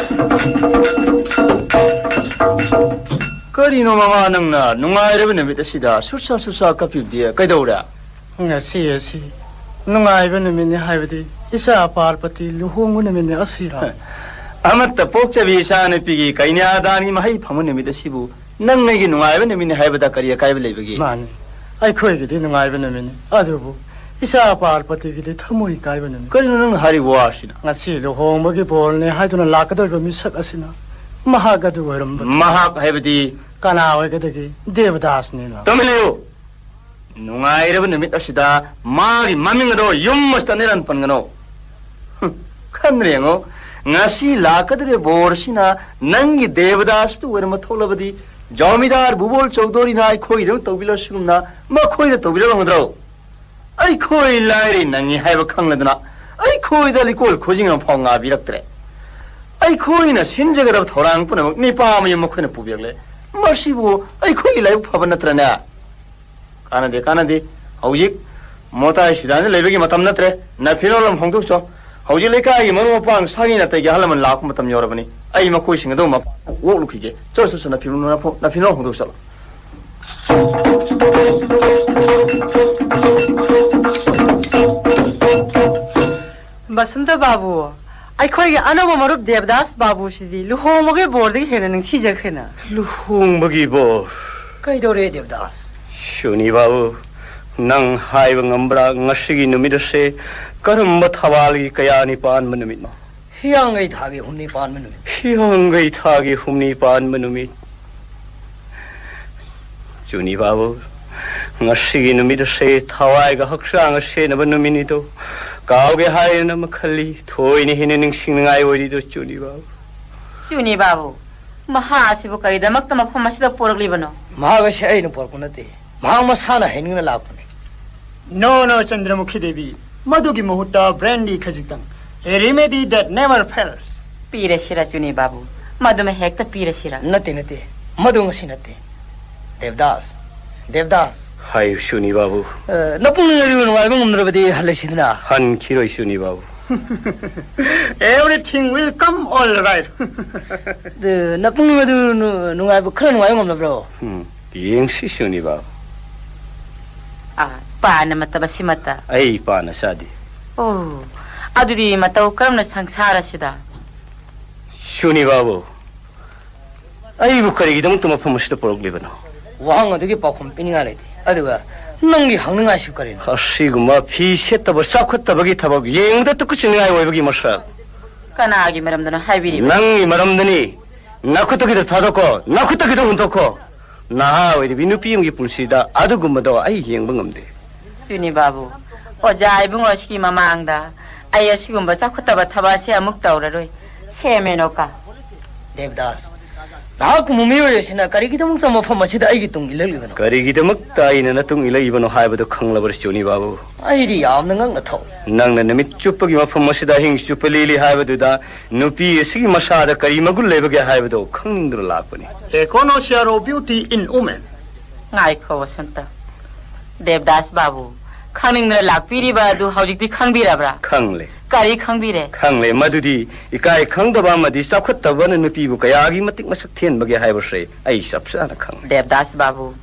ꯀꯔꯤꯅꯣ ꯃꯃꯥ, ꯅꯪꯅ ꯅꯨꯡꯉꯥꯏꯔꯕ ꯅꯨꯃꯤꯠ ꯑꯁꯤꯗ ꯁꯨꯔꯁꯥ ꯁꯨꯔꯁꯥ ꯀꯞꯄꯤꯕꯗꯤ ꯀꯩꯗꯧꯔꯦ? ꯉꯁꯤ ꯑꯁꯤ ꯅꯨꯡꯉꯥꯏꯕ ꯅꯨꯃꯤꯠꯅꯤ ꯍꯥꯏꯕꯗꯤ ꯏꯆꯥ ꯄꯥꯔꯕꯇꯤ ꯂꯨꯍꯣꯡꯕ ꯅꯨꯃꯤꯠꯅꯤ ꯑꯁꯤꯔꯣ? ꯑꯃꯠꯇ ꯄꯣꯛꯆꯕꯤ ꯏꯆꯥ ꯅꯨꯄꯤꯒꯤ ꯀꯩꯅ꯭ꯌꯥꯗꯥꯟꯒꯤ ꯃꯍꯩ ꯐꯪꯕ ꯅꯨꯃꯤꯠ ꯑꯁꯤꯕꯨ ꯅꯪ ꯑꯩꯒꯤ ꯅꯨꯡꯉꯥꯏꯕ ꯅꯨꯃꯤꯠꯅꯤ ꯍꯥꯏꯕꯗ ꯀꯔꯤ ꯑꯀꯥꯏꯕ ꯂꯩꯕꯒꯦ? ꯃꯥꯅꯤ, ꯑꯩꯈꯣꯏꯒꯤꯗꯤ ꯅꯨꯡꯉꯥꯏꯕ ꯅꯨꯃꯤꯠꯅꯤ, ꯑꯗꯨꯕꯨ ꯏꯆꯥ ꯄꯥꯔꯕꯇꯤꯒꯤꯗꯤ ꯊꯃꯣꯏ ꯀꯥꯏꯕ ꯅꯨꯃꯤꯠ꯫ ꯀꯔꯤꯅꯣ ꯅꯪꯅ ꯍꯥꯏꯔꯤꯕ ꯋꯥꯁꯤꯅ? ꯉꯁꯤ ꯂꯨꯍꯣꯡꯕꯒꯤ ꯕꯣꯔꯅꯤ ꯍꯥꯏꯗꯨꯅ ꯂꯥꯛꯀꯗꯧꯔꯤꯕ ꯃꯤꯁꯛ ꯑꯁꯤꯅ ꯃꯍꯥꯛ ꯑꯗꯨ ꯑꯣꯏꯔꯝꯕ ꯃꯍꯥꯛ ꯍꯥꯏꯕꯗꯤ? ꯀꯅꯥ ꯑꯣꯏꯒꯗꯒꯦ? ꯗꯦꯕꯗꯥꯁꯅꯤꯅ꯫ ꯇꯨꯃꯤꯟ ꯂꯩꯌꯨ! ꯅꯨꯡꯉꯥꯏꯔꯕ ꯅꯨꯃꯤꯠ ꯑꯁꯤꯗ ꯃꯥꯒꯤ ꯃꯃꯤꯡ ꯑꯗꯣ ꯌꯨꯝ ꯑꯁꯤꯗ ꯅꯤꯔꯟ ꯄꯟꯒꯅꯣ꯫ ꯍꯨꯝ, ꯈꯟꯗ꯭ꯔꯦ ꯌꯦꯡꯉꯣ, ꯉꯁꯤ ꯂꯥꯛꯀꯗꯧꯔꯤꯕ ꯕꯣꯔꯁꯤꯅ ꯅꯪꯒꯤ ꯗꯦꯕꯗꯥꯁꯇꯨ ꯑꯣꯏꯔꯝꯕ ꯊꯣꯛꯂꯕꯗꯤ, ꯖꯃꯤꯗꯥꯔ ꯚꯨꯕꯣꯜ ꯆꯧꯙꯨꯔꯤꯅ ꯑꯩꯈꯣꯏꯒꯤꯗꯃꯛ ꯇꯧꯕꯤꯔꯁꯤꯒꯨꯝꯅ ꯃꯈꯣꯏꯅ ꯇꯧꯕꯤꯔꯝꯒꯗ꯭ꯔꯣ? ꯑꯩꯈꯣꯏ ꯂꯥꯏꯔꯩ ꯅꯪꯉꯤ ꯍꯥꯏꯕ ꯈꯪꯂꯗꯅ ꯑꯩꯈꯣꯏꯗ ꯂꯤꯀꯣꯜ ꯈꯨꯖꯤꯡ ꯑꯃꯐꯥꯎ ꯉꯥꯕꯤꯔꯛꯇ꯭ꯔꯦ꯫ ꯑꯩꯈꯣꯏꯅ ꯁꯤꯟꯖꯒꯗꯕ ꯊꯧꯔꯥꯡ ꯄꯨꯝꯅꯃꯛ ꯅꯤꯄꯥ ꯃꯌꯨꯝ ꯃꯈꯣꯏꯅ ꯄꯨꯕꯤꯔꯛꯂꯦ꯫ ꯃꯁꯤꯕꯨ ꯑꯩꯈꯣꯏꯒꯤ ꯂꯥꯏꯕꯛ ꯐꯕ ꯅꯠꯇ꯭ꯔꯅꯦ? ꯀꯥꯟꯅꯗꯦ, ꯀꯥꯟꯅꯗꯦ꯫ ꯍꯧꯖꯤꯛ ꯃꯣꯇꯥꯏ ꯁꯨꯗꯥꯟꯗ ꯂꯩꯕꯒꯤ ꯃꯇꯝ ꯅꯠꯇ꯭ꯔꯦ꯫ ꯅꯐꯤꯔꯣꯜ ꯑꯃ ꯐꯣꯡꯗꯣꯛꯆꯣ꯫ ꯍꯧꯖꯤꯛ ꯂꯩꯀꯥꯏꯒꯤ ꯃꯔꯨꯞ ꯃꯄꯥꯡ, ꯁꯥꯒꯩ ꯅꯥꯇꯩꯒꯤ ꯑꯍꯜ ꯂꯃꯟ ꯂꯥꯛꯄ ꯃꯇꯝ ꯌꯧꯔꯕꯅꯤ꯫ ꯑꯩ ꯃꯈꯣꯏꯁꯤꯡ ꯑꯗꯨ ꯃꯄꯥꯟꯗ ꯑꯣꯛꯂꯨꯈꯤꯒꯦ꯫ ꯆꯠꯂꯣ, ꯆꯠꯂꯣ, ꯆꯠꯂꯣ, ꯅꯐꯤꯔꯣꯜ, ꯅꯐꯤꯔꯣꯜ ꯍꯣꯡꯗꯣꯛꯆꯠꯂꯣ꯫ ꯕꯁꯟꯇ ꯕꯥꯕꯨ, ꯑꯩꯈꯣꯏꯒꯤ ꯑꯅꯧꯕ ꯃꯔꯨꯞ ꯗꯦꯕꯗꯥꯁ ꯕꯥꯕꯨꯁꯤꯗꯤ ꯂꯨꯍꯣꯡꯕꯒꯤ ꯕꯣꯔꯗꯒꯤ ꯍꯦꯟꯅ ꯅꯤꯡꯊꯤꯖꯈ꯭ꯔꯦꯅ꯫ ꯂꯨꯍꯣꯡꯕꯒꯤ ꯕꯣꯔ? ꯀꯩꯗꯧꯔꯦ ꯗꯦꯕꯗꯥꯁ? ꯁꯨꯅꯤ ꯕꯥꯕꯨ, ꯅꯪ ꯍꯥꯏꯕ ꯉꯝꯕ꯭ꯔꯥ, ꯉꯁꯤꯒꯤ ꯅꯨꯃꯤꯠ ꯑꯁꯦ ꯀꯔꯝꯕ ꯊꯧꯋꯥꯜꯒꯤ ꯀꯌꯥꯅꯤ ꯄꯥꯟꯕ ꯅꯨꯃꯤꯠꯅꯣ? ꯍꯤꯌꯥꯡꯒꯩ ꯊꯥꯒꯤ ꯍꯨꯝꯅꯤ ꯄꯥꯟꯕ ꯅꯨꯃꯤꯠ꯫ ꯍꯤꯌꯥꯡꯒꯩ ꯊꯥꯒꯤ ꯍꯨꯝꯅꯤ ꯄꯥꯟꯕ ꯅꯨꯃꯤꯠ꯫ ꯆꯨꯅꯤ ꯕꯥꯕꯨ, ꯉꯁꯤꯒꯤ ꯅꯨꯃꯤꯠ ꯑꯁꯦ ꯊꯋꯥꯏꯒ ꯍꯛꯆꯥꯡꯒ ꯁꯦꯟꯅꯕ ꯅꯨꯃꯤꯠꯅꯤꯗꯣ꯫ ꯀꯥꯎꯒꯦ ꯍꯥꯏꯅ ꯑꯃ ꯈꯜꯂꯤ, ꯊꯣꯏꯅ ꯍꯦꯟꯅ ꯅꯤꯡꯁꯤꯡꯅꯤꯡꯉꯥꯏ ꯑꯣꯏꯔꯤꯗꯣ, ꯆꯨꯅꯤ ꯕꯥꯕꯨ꯫ ꯆꯨꯅꯤ ꯕꯥꯕꯨ, ꯃꯍꯥꯛ ꯑꯁꯤꯕꯨ ꯀꯔꯤꯗꯃꯛꯇ ꯃꯐꯝ ꯑꯁꯤꯗ ꯄꯣꯔꯛꯂꯤꯕꯅꯣ? ꯃꯍꯥꯛ ꯑꯁꯤ ꯑꯩꯅ ꯄꯣꯔꯛꯄ ꯅꯠꯇꯦ꯫ ꯃꯍꯥꯛ ꯃꯁꯥꯅ ꯍꯥꯏꯅꯤꯡꯗꯨꯅ ꯂꯥꯛꯄꯅꯤ꯫ No, no, ꯆꯟꯗ꯭ꯔꯃꯨꯈꯤ ꯗꯦꯕꯤ, ꯃꯗꯨꯒꯤ ꯃꯍꯨꯠꯇ ꯕ꯭ꯔꯦꯟꯗꯤ ꯈꯖꯤꯛꯇꯪ, a remedy that never fails꯫ ꯄꯤꯔꯁꯤꯔ ꯆꯨꯅꯤ ꯕꯥꯕꯨ? ꯃꯗꯨꯃ ꯍꯦꯛꯇ ꯄꯤꯔꯁꯤꯔ? ꯅꯠꯇꯦ, ꯅꯠꯇꯦ, ꯃꯗꯨ ꯉꯁꯤ ꯅꯠꯇꯦ꯫ ꯗꯦꯕꯗꯥꯁ, ꯗꯦꯕꯗꯥꯁ꯫ ꯍꯥꯏꯌꯨ ꯆꯨꯅꯤ ꯕꯥꯕꯨ꯫ ꯑ, ꯅꯄꯨꯛꯅꯤꯡ ꯑꯗꯨ ꯅꯨꯡꯉꯥꯏꯕ ꯉꯝꯗ꯭ꯔꯕꯗꯤ ꯍꯜꯂꯁꯤꯗꯅ꯫ ꯍꯟꯈꯤꯔꯣꯏ ꯆꯨꯅꯤ ꯕꯥꯕꯨ꯫ Everything will come all right꯫ ꯑꯗꯨ, ꯅꯄꯨꯛꯅꯤꯡ ꯑꯗꯨ ꯅꯨ-, ꯅꯨꯡꯉꯥꯏꯕ, ꯈꯔ ꯅꯨꯡꯉꯥꯏꯕ ꯉꯝꯂꯕ꯭ꯔꯣ? ꯎꯝ, ꯌꯦꯡꯁꯤ ꯆꯨꯅꯤ ꯕꯥꯕꯨ꯫ ꯑꯥ, ꯄꯥꯅ ꯃꯇꯕ ꯁꯤꯃꯠꯇ꯫ ꯑꯩ ꯄꯥꯅ ꯆꯥꯗꯦ꯫ ꯑꯣ, ꯑꯗꯨꯗꯤ ꯃꯇꯧ ꯀꯔꯝꯅ ꯁꯪꯁꯥꯔ ꯑꯁꯤꯗ? ꯆꯨꯅꯤ ꯕꯥꯕꯨ, ꯑꯩꯕꯨ ꯀꯔꯤꯒꯤꯗꯃꯛꯇ ꯃꯐꯝ ꯑꯁꯤꯗ ꯄꯨꯔꯛꯂꯤꯕꯅꯣ? ꯋꯥꯍꯪ ꯑꯗꯨꯒꯤ ꯄꯥꯎꯈꯨꯝ ꯄꯤꯅꯤꯡꯉꯥꯏ ꯂꯩꯇꯦ꯫ ꯑꯗꯨꯒ ꯅꯪꯒꯤ ꯍꯪꯅꯤꯡꯉꯥꯏꯁꯨ ꯀꯔꯤꯅꯣ? ꯑꯁꯤꯒꯨꯝꯕ ꯐꯤ ꯁꯦꯠꯇꯕ, ꯆꯥꯎꯈꯠꯇꯕꯒꯤ ꯊꯕꯛ ꯌꯦꯡꯕꯗ ꯇꯨꯀꯠꯆꯅꯤꯡꯉꯥꯏ ꯑꯣꯏꯕꯒꯤ ꯃꯁꯛ꯫ ꯀꯅꯥꯒꯤ ꯃꯔꯝꯗꯅꯣ ꯍꯥꯏꯕꯤꯔꯤꯕ? ꯅꯪꯒꯤ ꯃꯔꯝꯗꯅꯤ꯫ ꯅꯈꯨꯠꯇꯒꯤꯗ ꯊꯥꯗꯣꯛꯀꯣ, ꯅꯈꯨꯠꯇꯒꯤꯗ ꯍꯨꯟꯗꯣꯛꯈꯣ꯫ ꯅꯍꯥ ꯑꯣꯏꯔꯤꯕꯤ ꯅꯨꯄꯤ ꯑꯃꯒꯤ ꯄꯨꯟꯁꯤꯗ ꯑꯗꯨꯒꯨꯝꯕꯗꯣ ꯑꯩ ꯌꯦꯡꯕ ꯉꯝꯗꯦ꯫ ꯆꯨꯅꯤ ꯕꯥꯕꯨ, ꯑꯣꯖꯥ ꯏꯕꯨꯡꯉꯣ ꯑꯁꯤꯒꯤ ꯃꯃꯥꯡꯗ ꯑꯩ ꯑꯁꯤꯒꯨꯝꯕ ꯆꯥꯎꯈꯠꯇꯕ ꯊꯕꯛ ꯑꯁꯤ ꯑꯃꯨꯛ ꯇꯧꯔꯔꯣꯏ꯫ ꯁꯦ ꯃꯦꯅꯣꯀꯥ꯫ ꯗꯦꯕꯗꯥꯁ, ꯅꯍꯥꯛꯀꯨꯝꯕ ꯃꯤꯑꯣꯏ ꯑꯁꯤꯅ ꯀꯔꯤꯒꯤꯗꯃꯛꯇ ꯃꯐꯝ ꯑꯁꯤꯗ ꯑꯩꯒꯤ ꯇꯨꯡ ꯏꯜꯂꯛꯂꯤꯕꯅꯣ? ꯀꯔꯤꯒꯤꯗꯃꯛꯇ ꯑꯩꯅ ꯅꯇꯨꯡ ꯏꯜꯂꯛꯏꯕꯅꯣ ꯍꯥꯏꯕꯗꯨ ꯈꯪꯂꯕ꯭ꯔꯥ, ꯆꯨꯅꯤ ꯕꯥꯕꯨ? ꯑꯩꯗꯤ ꯌꯥꯝꯅ ꯉꯛꯅ ꯊꯧꯏ꯫ ꯅꯪꯅ ꯅꯨꯃꯤꯠ ꯆꯨꯞꯄꯒꯤ ꯃꯐꯝ ꯑꯁꯤꯗ ꯑꯍꯤꯡ ꯆꯨꯞꯄ ꯂꯦꯜꯂꯤ ꯍꯥꯏꯕꯗꯨꯗ ꯅꯨꯄꯤ ꯑꯁꯤꯒꯤ ꯃꯁꯥꯗ ꯀꯔꯤ ꯃꯒꯨꯟ ꯂꯩꯕꯒꯦ ꯍꯥꯏꯕꯗꯨ ꯈꯪꯅꯤꯡꯗꯨꯅ ꯂꯥꯛꯄꯅꯤ꯫ A connoisseur of beauty in women. ꯉꯥꯏꯈꯣ, ꯋꯁꯟꯇ꯫ ꯗꯦꯕꯗꯥꯁ ꯕꯥꯕꯨ, ꯈꯪꯅꯤꯡꯗꯅ ꯂꯥꯛꯄꯤꯔꯤꯕ ꯑꯗꯨ ꯍꯧꯖꯤꯛꯇꯤ ꯈꯪꯕꯤꯔꯕ꯭ꯔꯥ? ꯈꯪꯂꯦ꯫ ꯀꯔꯤ ꯈꯪꯕꯤꯔꯦ? ꯈꯪꯂꯦ, ꯃꯗꯨꯗꯤ ꯏꯀꯥꯏ ꯈꯪꯗꯕ ꯑꯃꯗꯤ ꯆꯥꯎꯈꯠꯇꯕꯅ ꯅꯨꯄꯤꯕꯨ ꯀꯌꯥꯒꯤ ꯃꯇꯤꯛ ꯃꯁꯛ ꯊꯤꯍꯟꯕꯒꯦ ꯍꯥꯏꯕꯁꯦ ꯑꯩ ꯆꯞ ꯆꯥꯅ ꯈꯪꯂꯦ꯫ ꯗꯦꯕꯗꯥꯁ ꯕꯥꯕꯨ꯫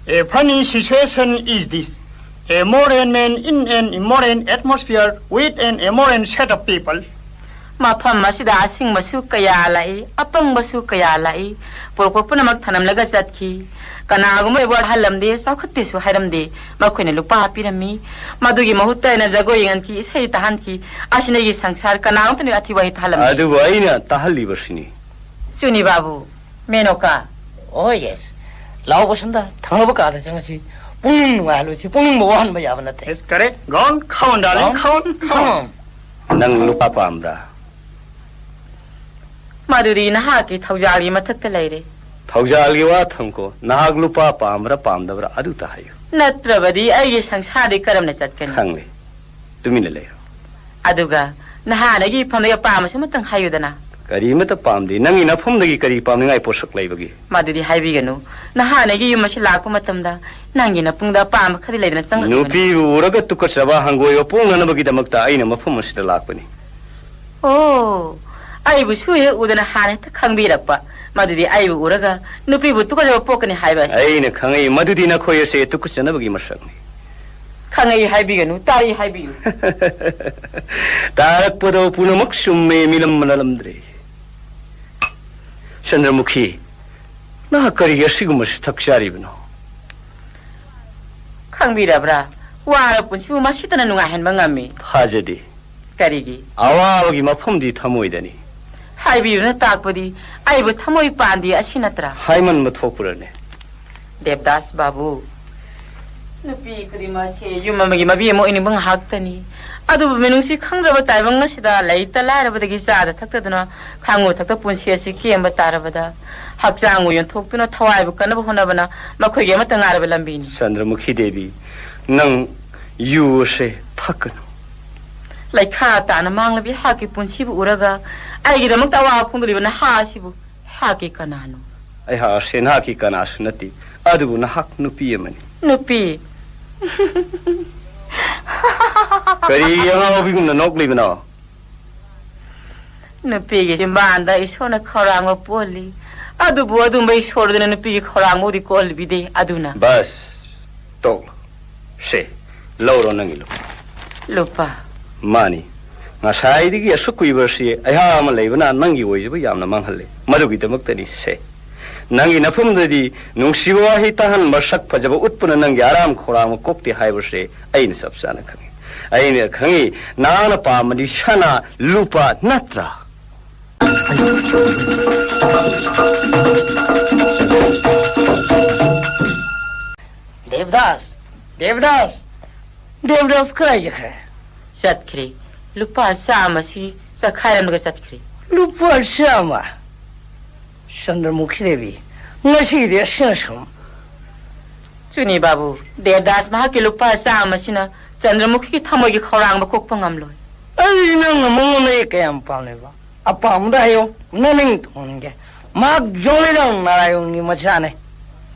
A funny situation is this. A modern man in an immoral atmosphere with an immoral set of people. ꯃꯐꯝ ꯑꯁꯤꯗ ꯑꯁꯤꯡꯕꯁꯨ ꯀꯌꯥ ꯂꯥꯛꯏ, ꯑꯄꯪꯕꯁꯨ ꯀꯌꯥ ꯂꯥꯛꯏ, ꯄꯨꯔꯛꯄ ꯄꯨꯝꯅꯃꯛ ꯊꯅꯝꯂꯒ ꯆꯠꯈꯤ꯫ ꯀꯅꯥꯒꯨꯝꯕ ꯑꯦꯋꯥꯔꯗ ꯍꯜꯂꯝꯗꯦ, ꯆꯥꯎꯈꯠꯇꯦꯁꯨ ꯍꯥꯏꯔꯝꯗꯦ꯫ ꯃꯈꯣꯏꯅ ꯂꯨꯄꯥ ꯄꯤꯔꯝꯃꯤ꯫ ꯃꯗꯨꯒꯤ ꯃꯍꯨꯠꯇ ꯑꯩꯅ ꯖꯒꯣꯏ ꯌꯦꯡꯍꯟꯈꯤ, ꯏꯁꯩ ꯇꯥꯍꯟꯈꯤ꯫ ꯑꯁꯤꯅ ꯑꯩꯒꯤ ꯁꯪꯁꯥꯔ, ꯀꯅꯥꯒꯨꯝꯕꯇꯅ ꯑꯊꯤꯕ ꯋꯥꯍꯩ ꯇꯥꯍꯜꯂꯝꯃꯤ꯫ ꯑꯗꯨꯕꯨ ꯑꯩꯅ ꯇꯥꯍꯜꯂꯤꯕꯁꯤꯅꯤ꯫ ꯆꯨꯅꯤ ꯕꯥꯕꯨ, ꯃꯦꯅꯣꯀꯥ꯫ ꯑꯣ, ꯌꯦꯁ꯫ ꯂꯥꯛꯑꯣ, ꯕꯁꯟꯇ, ꯊꯪꯅꯕ ꯀꯥꯗ ꯆꯪꯉꯁꯤ꯫ ꯄꯨꯛꯅꯤꯡ ꯅꯨꯡꯉꯥꯏꯍꯜꯂꯣꯏꯁꯤ, ꯄꯨꯛꯅꯤꯡꯕꯨ ꯋꯥꯍꯟꯕ ꯌꯥꯕ ꯅꯠꯇꯦ꯫ Yes, correct. Go on, come on, darling, come on, come on. ꯅꯪ ꯂꯨꯄꯥ ꯄꯥꯝꯕ꯭ꯔꯥ? ꯃꯗꯨꯗꯤ ꯅꯍꯥꯛꯀꯤ ꯊꯧꯖꯥꯜꯒꯤ ꯃꯊꯛꯇ ꯂꯩꯔꯦ꯫ ꯊꯧꯖꯥꯜꯒꯤ ꯋꯥ ꯊꯝꯈꯣ, ꯅꯍꯥꯛ ꯂꯨꯄꯥ ꯄꯥꯝꯕ꯭ꯔꯥ ꯄꯥꯝꯗꯕ꯭ꯔꯥ ꯑꯗꯨꯇ ꯍꯥꯏꯌꯨ꯫ ꯅꯠꯇ꯭ꯔꯕꯗꯤ ꯑꯩꯒꯤ ꯁꯪꯁꯥꯔꯗꯤ ꯀꯔꯝꯅ ꯆꯠꯀꯅꯤ? ꯈꯪꯂꯦ, ꯇꯨꯃꯤꯟꯅ ꯂꯩꯌꯨ꯫ ꯑꯗꯨꯒ ꯅꯍꯥꯟ ꯑꯩꯒꯤ ꯏꯐꯝꯗꯒꯤ ꯑꯄꯥꯝꯕꯁꯨ ꯑꯃꯇꯪ ꯍꯥꯏꯌꯨꯗꯅ꯫ ꯀꯔꯤꯃꯠꯇ ꯄꯥꯝꯗꯦ꯫ ꯅꯪꯒꯤ ꯅꯐꯝꯗꯒꯤ ꯀꯔꯤ ꯄꯥꯝꯅꯤꯡꯉꯥꯏ ꯄꯣꯠꯁꯛ ꯂꯩꯕꯒꯦ? ꯃꯗꯨꯗꯤ ꯍꯥꯏꯕꯤꯒꯅꯨ꯫ ꯅꯍꯥꯟ ꯑꯩꯒꯤ ꯌꯨꯝ ꯑꯁꯤ ꯂꯥꯛꯄ ꯃꯇꯝꯗ ꯅꯪꯒꯤ ꯅꯄꯨꯡꯗ ꯑꯄꯥꯝꯕ ꯈꯔꯗꯤ ꯂꯩꯗꯅ ꯆꯪꯂꯛꯂꯤꯕꯅꯤ꯫ ꯅꯨꯄꯤꯕꯨ ꯎꯔꯒ ꯇꯨꯀꯠꯆꯕ ꯍꯪꯒꯣꯏꯕ ꯄꯣꯛꯅꯅꯕꯒꯤꯗꯃꯛꯇ ꯑꯩꯅ ꯃꯐꯝ ꯑꯁꯤꯗ ꯂꯥꯛꯄꯅꯤ꯫ ꯑꯣ, ꯑꯩꯕꯨꯁꯨ ꯍꯦꯛ ꯎꯗꯅ ꯍꯥꯟꯅ ꯍꯦꯛꯇ ꯈꯪꯕꯤꯔꯛꯄ꯫ ꯃꯗꯨꯗꯤ ꯑꯩꯕꯨ ꯎꯔꯒ ꯅꯨꯄꯤꯕꯨ ꯇꯨꯀꯠꯆꯕ ꯄꯣꯛꯀꯅꯤ ꯍꯥꯏꯕ ꯑꯁꯤ꯫ ꯑꯩꯅ ꯈꯪꯉꯛꯏ, ꯃꯗꯨꯗꯤ ꯅꯈꯣꯏ ꯑꯁꯦ ꯇꯨꯀꯠꯆꯅꯕꯒꯤ ꯃꯁꯛꯅꯤ꯫ ꯈꯪꯉꯛꯏ ꯍꯥꯏꯕꯤꯒꯅꯨ, ꯇꯥꯔꯛꯏ ꯍꯥꯏꯕꯤꯌꯨ꯫ ꯇꯥꯔꯛꯄꯗꯣ ꯄꯨꯝꯅꯃꯛ ꯆꯨꯝꯃꯦ, ꯃꯤꯂꯝ ꯃꯅꯥꯂꯝꯗ꯭ꯔꯦ꯫ ꯆꯟꯗ꯭ꯔꯃꯨꯈꯤ, ꯅꯍꯥꯛ ꯀꯔꯤꯒꯤ ꯑꯁꯤꯒꯨꯝꯕ ꯁꯤꯊꯛ ꯆꯥꯔꯤꯕꯅꯣ? ꯈꯪꯕꯤꯔꯕ꯭ꯔꯥ? ꯋꯥꯔꯕ ꯄꯨꯟꯁꯤꯕꯨ ꯃꯁꯤꯇꯅ ꯅꯨꯡꯉꯥꯏꯍꯟꯕ ꯉꯝꯃꯤ꯫ ꯊꯥꯖꯗꯦ꯫ ꯀꯔꯤꯒꯤ? ꯑꯋꯥꯕꯒꯤ ꯃꯐꯝꯗꯤ ꯊꯃꯣꯏꯗꯅꯤ꯫ ꯍꯥꯏꯕꯤꯌꯨꯅ ꯇꯥꯛꯄꯗꯤ ꯑꯩꯕꯨ ꯊꯃꯣꯏ ꯄꯥꯟꯗꯦ ꯑꯁꯤ ꯅꯠꯇ꯭ꯔꯥ? ꯍꯥꯏꯃꯟꯕ ꯊꯣꯛꯄ꯭ꯔꯅꯦ? ꯗꯦꯕꯗꯥꯁ ꯕꯥꯕꯨ, ꯅꯨꯄꯤ ꯈꯨꯗꯤꯡꯃꯛꯁꯦ ꯌꯨꯝ ꯑꯃꯒꯤ ꯃꯕꯤ ꯑꯃ ꯑꯣꯏꯅꯤꯡꯕ ꯉꯥꯏꯍꯥꯛꯇꯅꯤ꯫ ꯑꯗꯨꯕꯨ ꯃꯤꯅꯨꯡꯁꯤ ꯈꯪꯗ꯭ꯔꯕ ꯇꯥꯏꯕꯪ ꯑꯁꯤꯗ ꯂꯩꯇ ꯂꯥꯏꯔꯕꯗꯒꯤ ꯆꯥꯗ ꯊꯛꯇꯗꯨꯅ, ꯈꯥꯉꯨ ꯊꯛꯇ ꯄꯨꯟꯁꯤ ꯑꯁꯤ ꯀꯦꯝꯕ ꯇꯥꯔꯕꯗ, ꯍꯛꯆꯥꯡꯕꯨ ꯌꯣꯟꯊꯣꯛꯇꯨꯅ ꯊꯋꯥꯏꯕꯨ ꯀꯟꯅꯕ ꯍꯣꯠꯅꯕꯅ ꯃꯈꯣꯏꯒꯤ ꯑꯃꯠꯇ ꯉꯥꯏꯔꯕ ꯂꯝꯕꯤꯅꯤ꯫ ꯆꯟꯗ꯭ꯔꯃꯨꯈꯤ ꯗꯦꯕꯤ, ꯅꯪ ꯌꯨ ꯑꯁꯦ ꯊꯛꯀꯅꯨ꯫ ꯂꯩꯈꯥ ꯇꯥꯅ ꯃꯥꯡꯂꯕꯤ ꯍꯥꯛꯀꯤ ꯄꯨꯟꯁꯤꯕꯨ ꯎꯔꯒ, ꯑꯩꯒꯤꯗꯃꯛꯇ ꯑꯋꯥꯕ ꯐꯣꯡꯗꯣꯛꯂꯤꯕ ꯅꯍꯥ ꯑꯁꯤꯕꯨ ꯍꯥꯛꯀꯤ ꯀꯅꯥꯅꯣ? ꯑꯩꯍꯥꯛ ꯑꯁꯦ ꯅꯍꯥꯛꯀꯤ ꯀꯅꯥꯁꯨ ꯅꯠꯇꯦ, ꯑꯗꯨꯕꯨ ꯅꯍꯥꯛ ꯅꯨꯄꯤ ꯑꯃꯅꯤ꯫ ꯅꯨꯄꯤ? ꯀꯔꯤꯒꯤ ꯑꯉꯥꯎꯕꯤꯒꯨꯝꯅ ꯅꯣꯛꯂꯤꯕꯅꯣ? ꯅꯨꯄꯤꯒꯤ ꯆꯤꯝꯕꯥꯟꯗ ꯏꯁꯣꯔꯅ ꯈꯧꯔꯥꯡꯕ ꯄꯣꯜꯂꯤ꯫ ꯑꯗꯨꯕꯨ ꯑꯗꯨꯝꯕ ꯏꯁꯣꯔꯗꯨꯅ ꯅꯨꯄꯤꯒꯤ ꯈꯧꯔꯥꯡꯕꯕꯨꯗꯤ ꯀꯣꯜꯍꯟꯕꯤꯗꯦ꯫ ꯑꯗꯨꯅ ꯕꯁ, ꯇꯣꯛꯂꯣ꯫ ꯁꯦ, ꯂꯧꯔꯣ ꯅꯪꯒꯤ ꯂꯨꯄꯥ꯫ ꯂꯨꯄꯥ? ꯃꯥꯅꯤ꯫ ꯉꯁꯥꯏꯗꯒꯤ ꯑꯁꯨꯛ ꯀꯨꯏꯕ ꯑꯁꯤ ꯑꯩꯍꯥꯛ ꯑꯃ ꯂꯩꯕꯅ ꯅꯪꯒꯤ ꯑꯣꯏꯖꯕ ꯌꯥꯝꯅ ꯃꯥꯡꯍꯜꯂꯦ꯫ ꯃꯗꯨꯒꯤꯗꯃꯛꯇꯅꯤ꯫ ꯁꯦ, ꯅꯪꯒꯤ ꯅꯐꯝꯗꯗꯤ ꯅꯨꯡꯁꯤꯕ ꯋꯥꯍꯩ ꯇꯥꯍꯟꯕ, ꯁꯛ ꯐꯖꯕ ꯎꯠꯄꯅ ꯅꯪꯒꯤ ꯑꯔꯥꯝ ꯈꯧꯔꯥꯡꯕ ꯀꯣꯛꯇꯦ ꯍꯥꯏꯕꯁꯦ ꯑꯩꯅ ꯆꯞ ꯆꯥꯅ ꯈꯪꯏ꯫ ꯑꯩꯅ ꯈꯪꯏ, ꯅꯍꯥꯛꯅ ꯄꯥꯝꯕꯗꯤ ꯁꯅꯥ, ꯂꯨꯄꯥ ꯅꯠꯇ꯭ꯔꯥ? ꯗꯦꯕꯗꯥꯁ! ꯗꯦꯕꯗꯥꯁ! ꯗꯦꯕꯗꯥꯁ ꯀꯗꯥꯏ ꯆꯠꯈ꯭ꯔꯦ? ꯆꯠꯈ꯭ꯔꯦ꯫ ꯂꯨꯄꯥ ꯆꯥꯝꯃꯁꯤ ꯆꯠꯈꯥꯏꯔꯝꯂꯒ ꯆꯠꯈ꯭ꯔꯦ꯫ ꯂꯨꯄꯥ ꯆꯥꯝꯃ? ꯆꯟꯗ꯭ꯔꯃꯨꯈꯤ ꯗꯦꯕꯤ, ꯉꯁꯤꯗꯤ ꯑꯁꯤꯅ ꯁꯨꯝ꯫ ꯆꯨꯅꯤ ꯕꯥꯕꯨ, ꯗꯦꯕꯗꯥꯁ ꯃꯍꯥꯛꯀꯤ ꯂꯨꯄꯥ ꯆꯥꯝꯃꯁꯤꯅ ꯆꯟꯗ꯭ꯔꯃꯨꯈꯤꯒꯤ ꯊꯃꯣꯏꯒꯤ ꯈꯧꯔꯥꯡꯕ ꯀꯣꯛꯄ ꯉꯝꯂꯣꯏ꯫ ꯑꯩ ꯅꯪꯅ ꯃꯉꯣꯟꯗ ꯑꯩ ꯀꯌꯥꯝ ꯄꯥꯝꯂꯤꯕ? ꯑꯄꯥꯝꯕꯗ ꯍꯥꯏꯌꯣ, ꯅꯅꯤꯡ ꯊꯨꯡꯍꯟꯒꯦ꯫ ꯃꯍꯥꯛ ꯖꯣꯅꯤꯗꯥꯝ ꯅꯥꯔꯥꯌꯣꯟꯒꯤ ꯃꯆꯥꯅꯦ꯫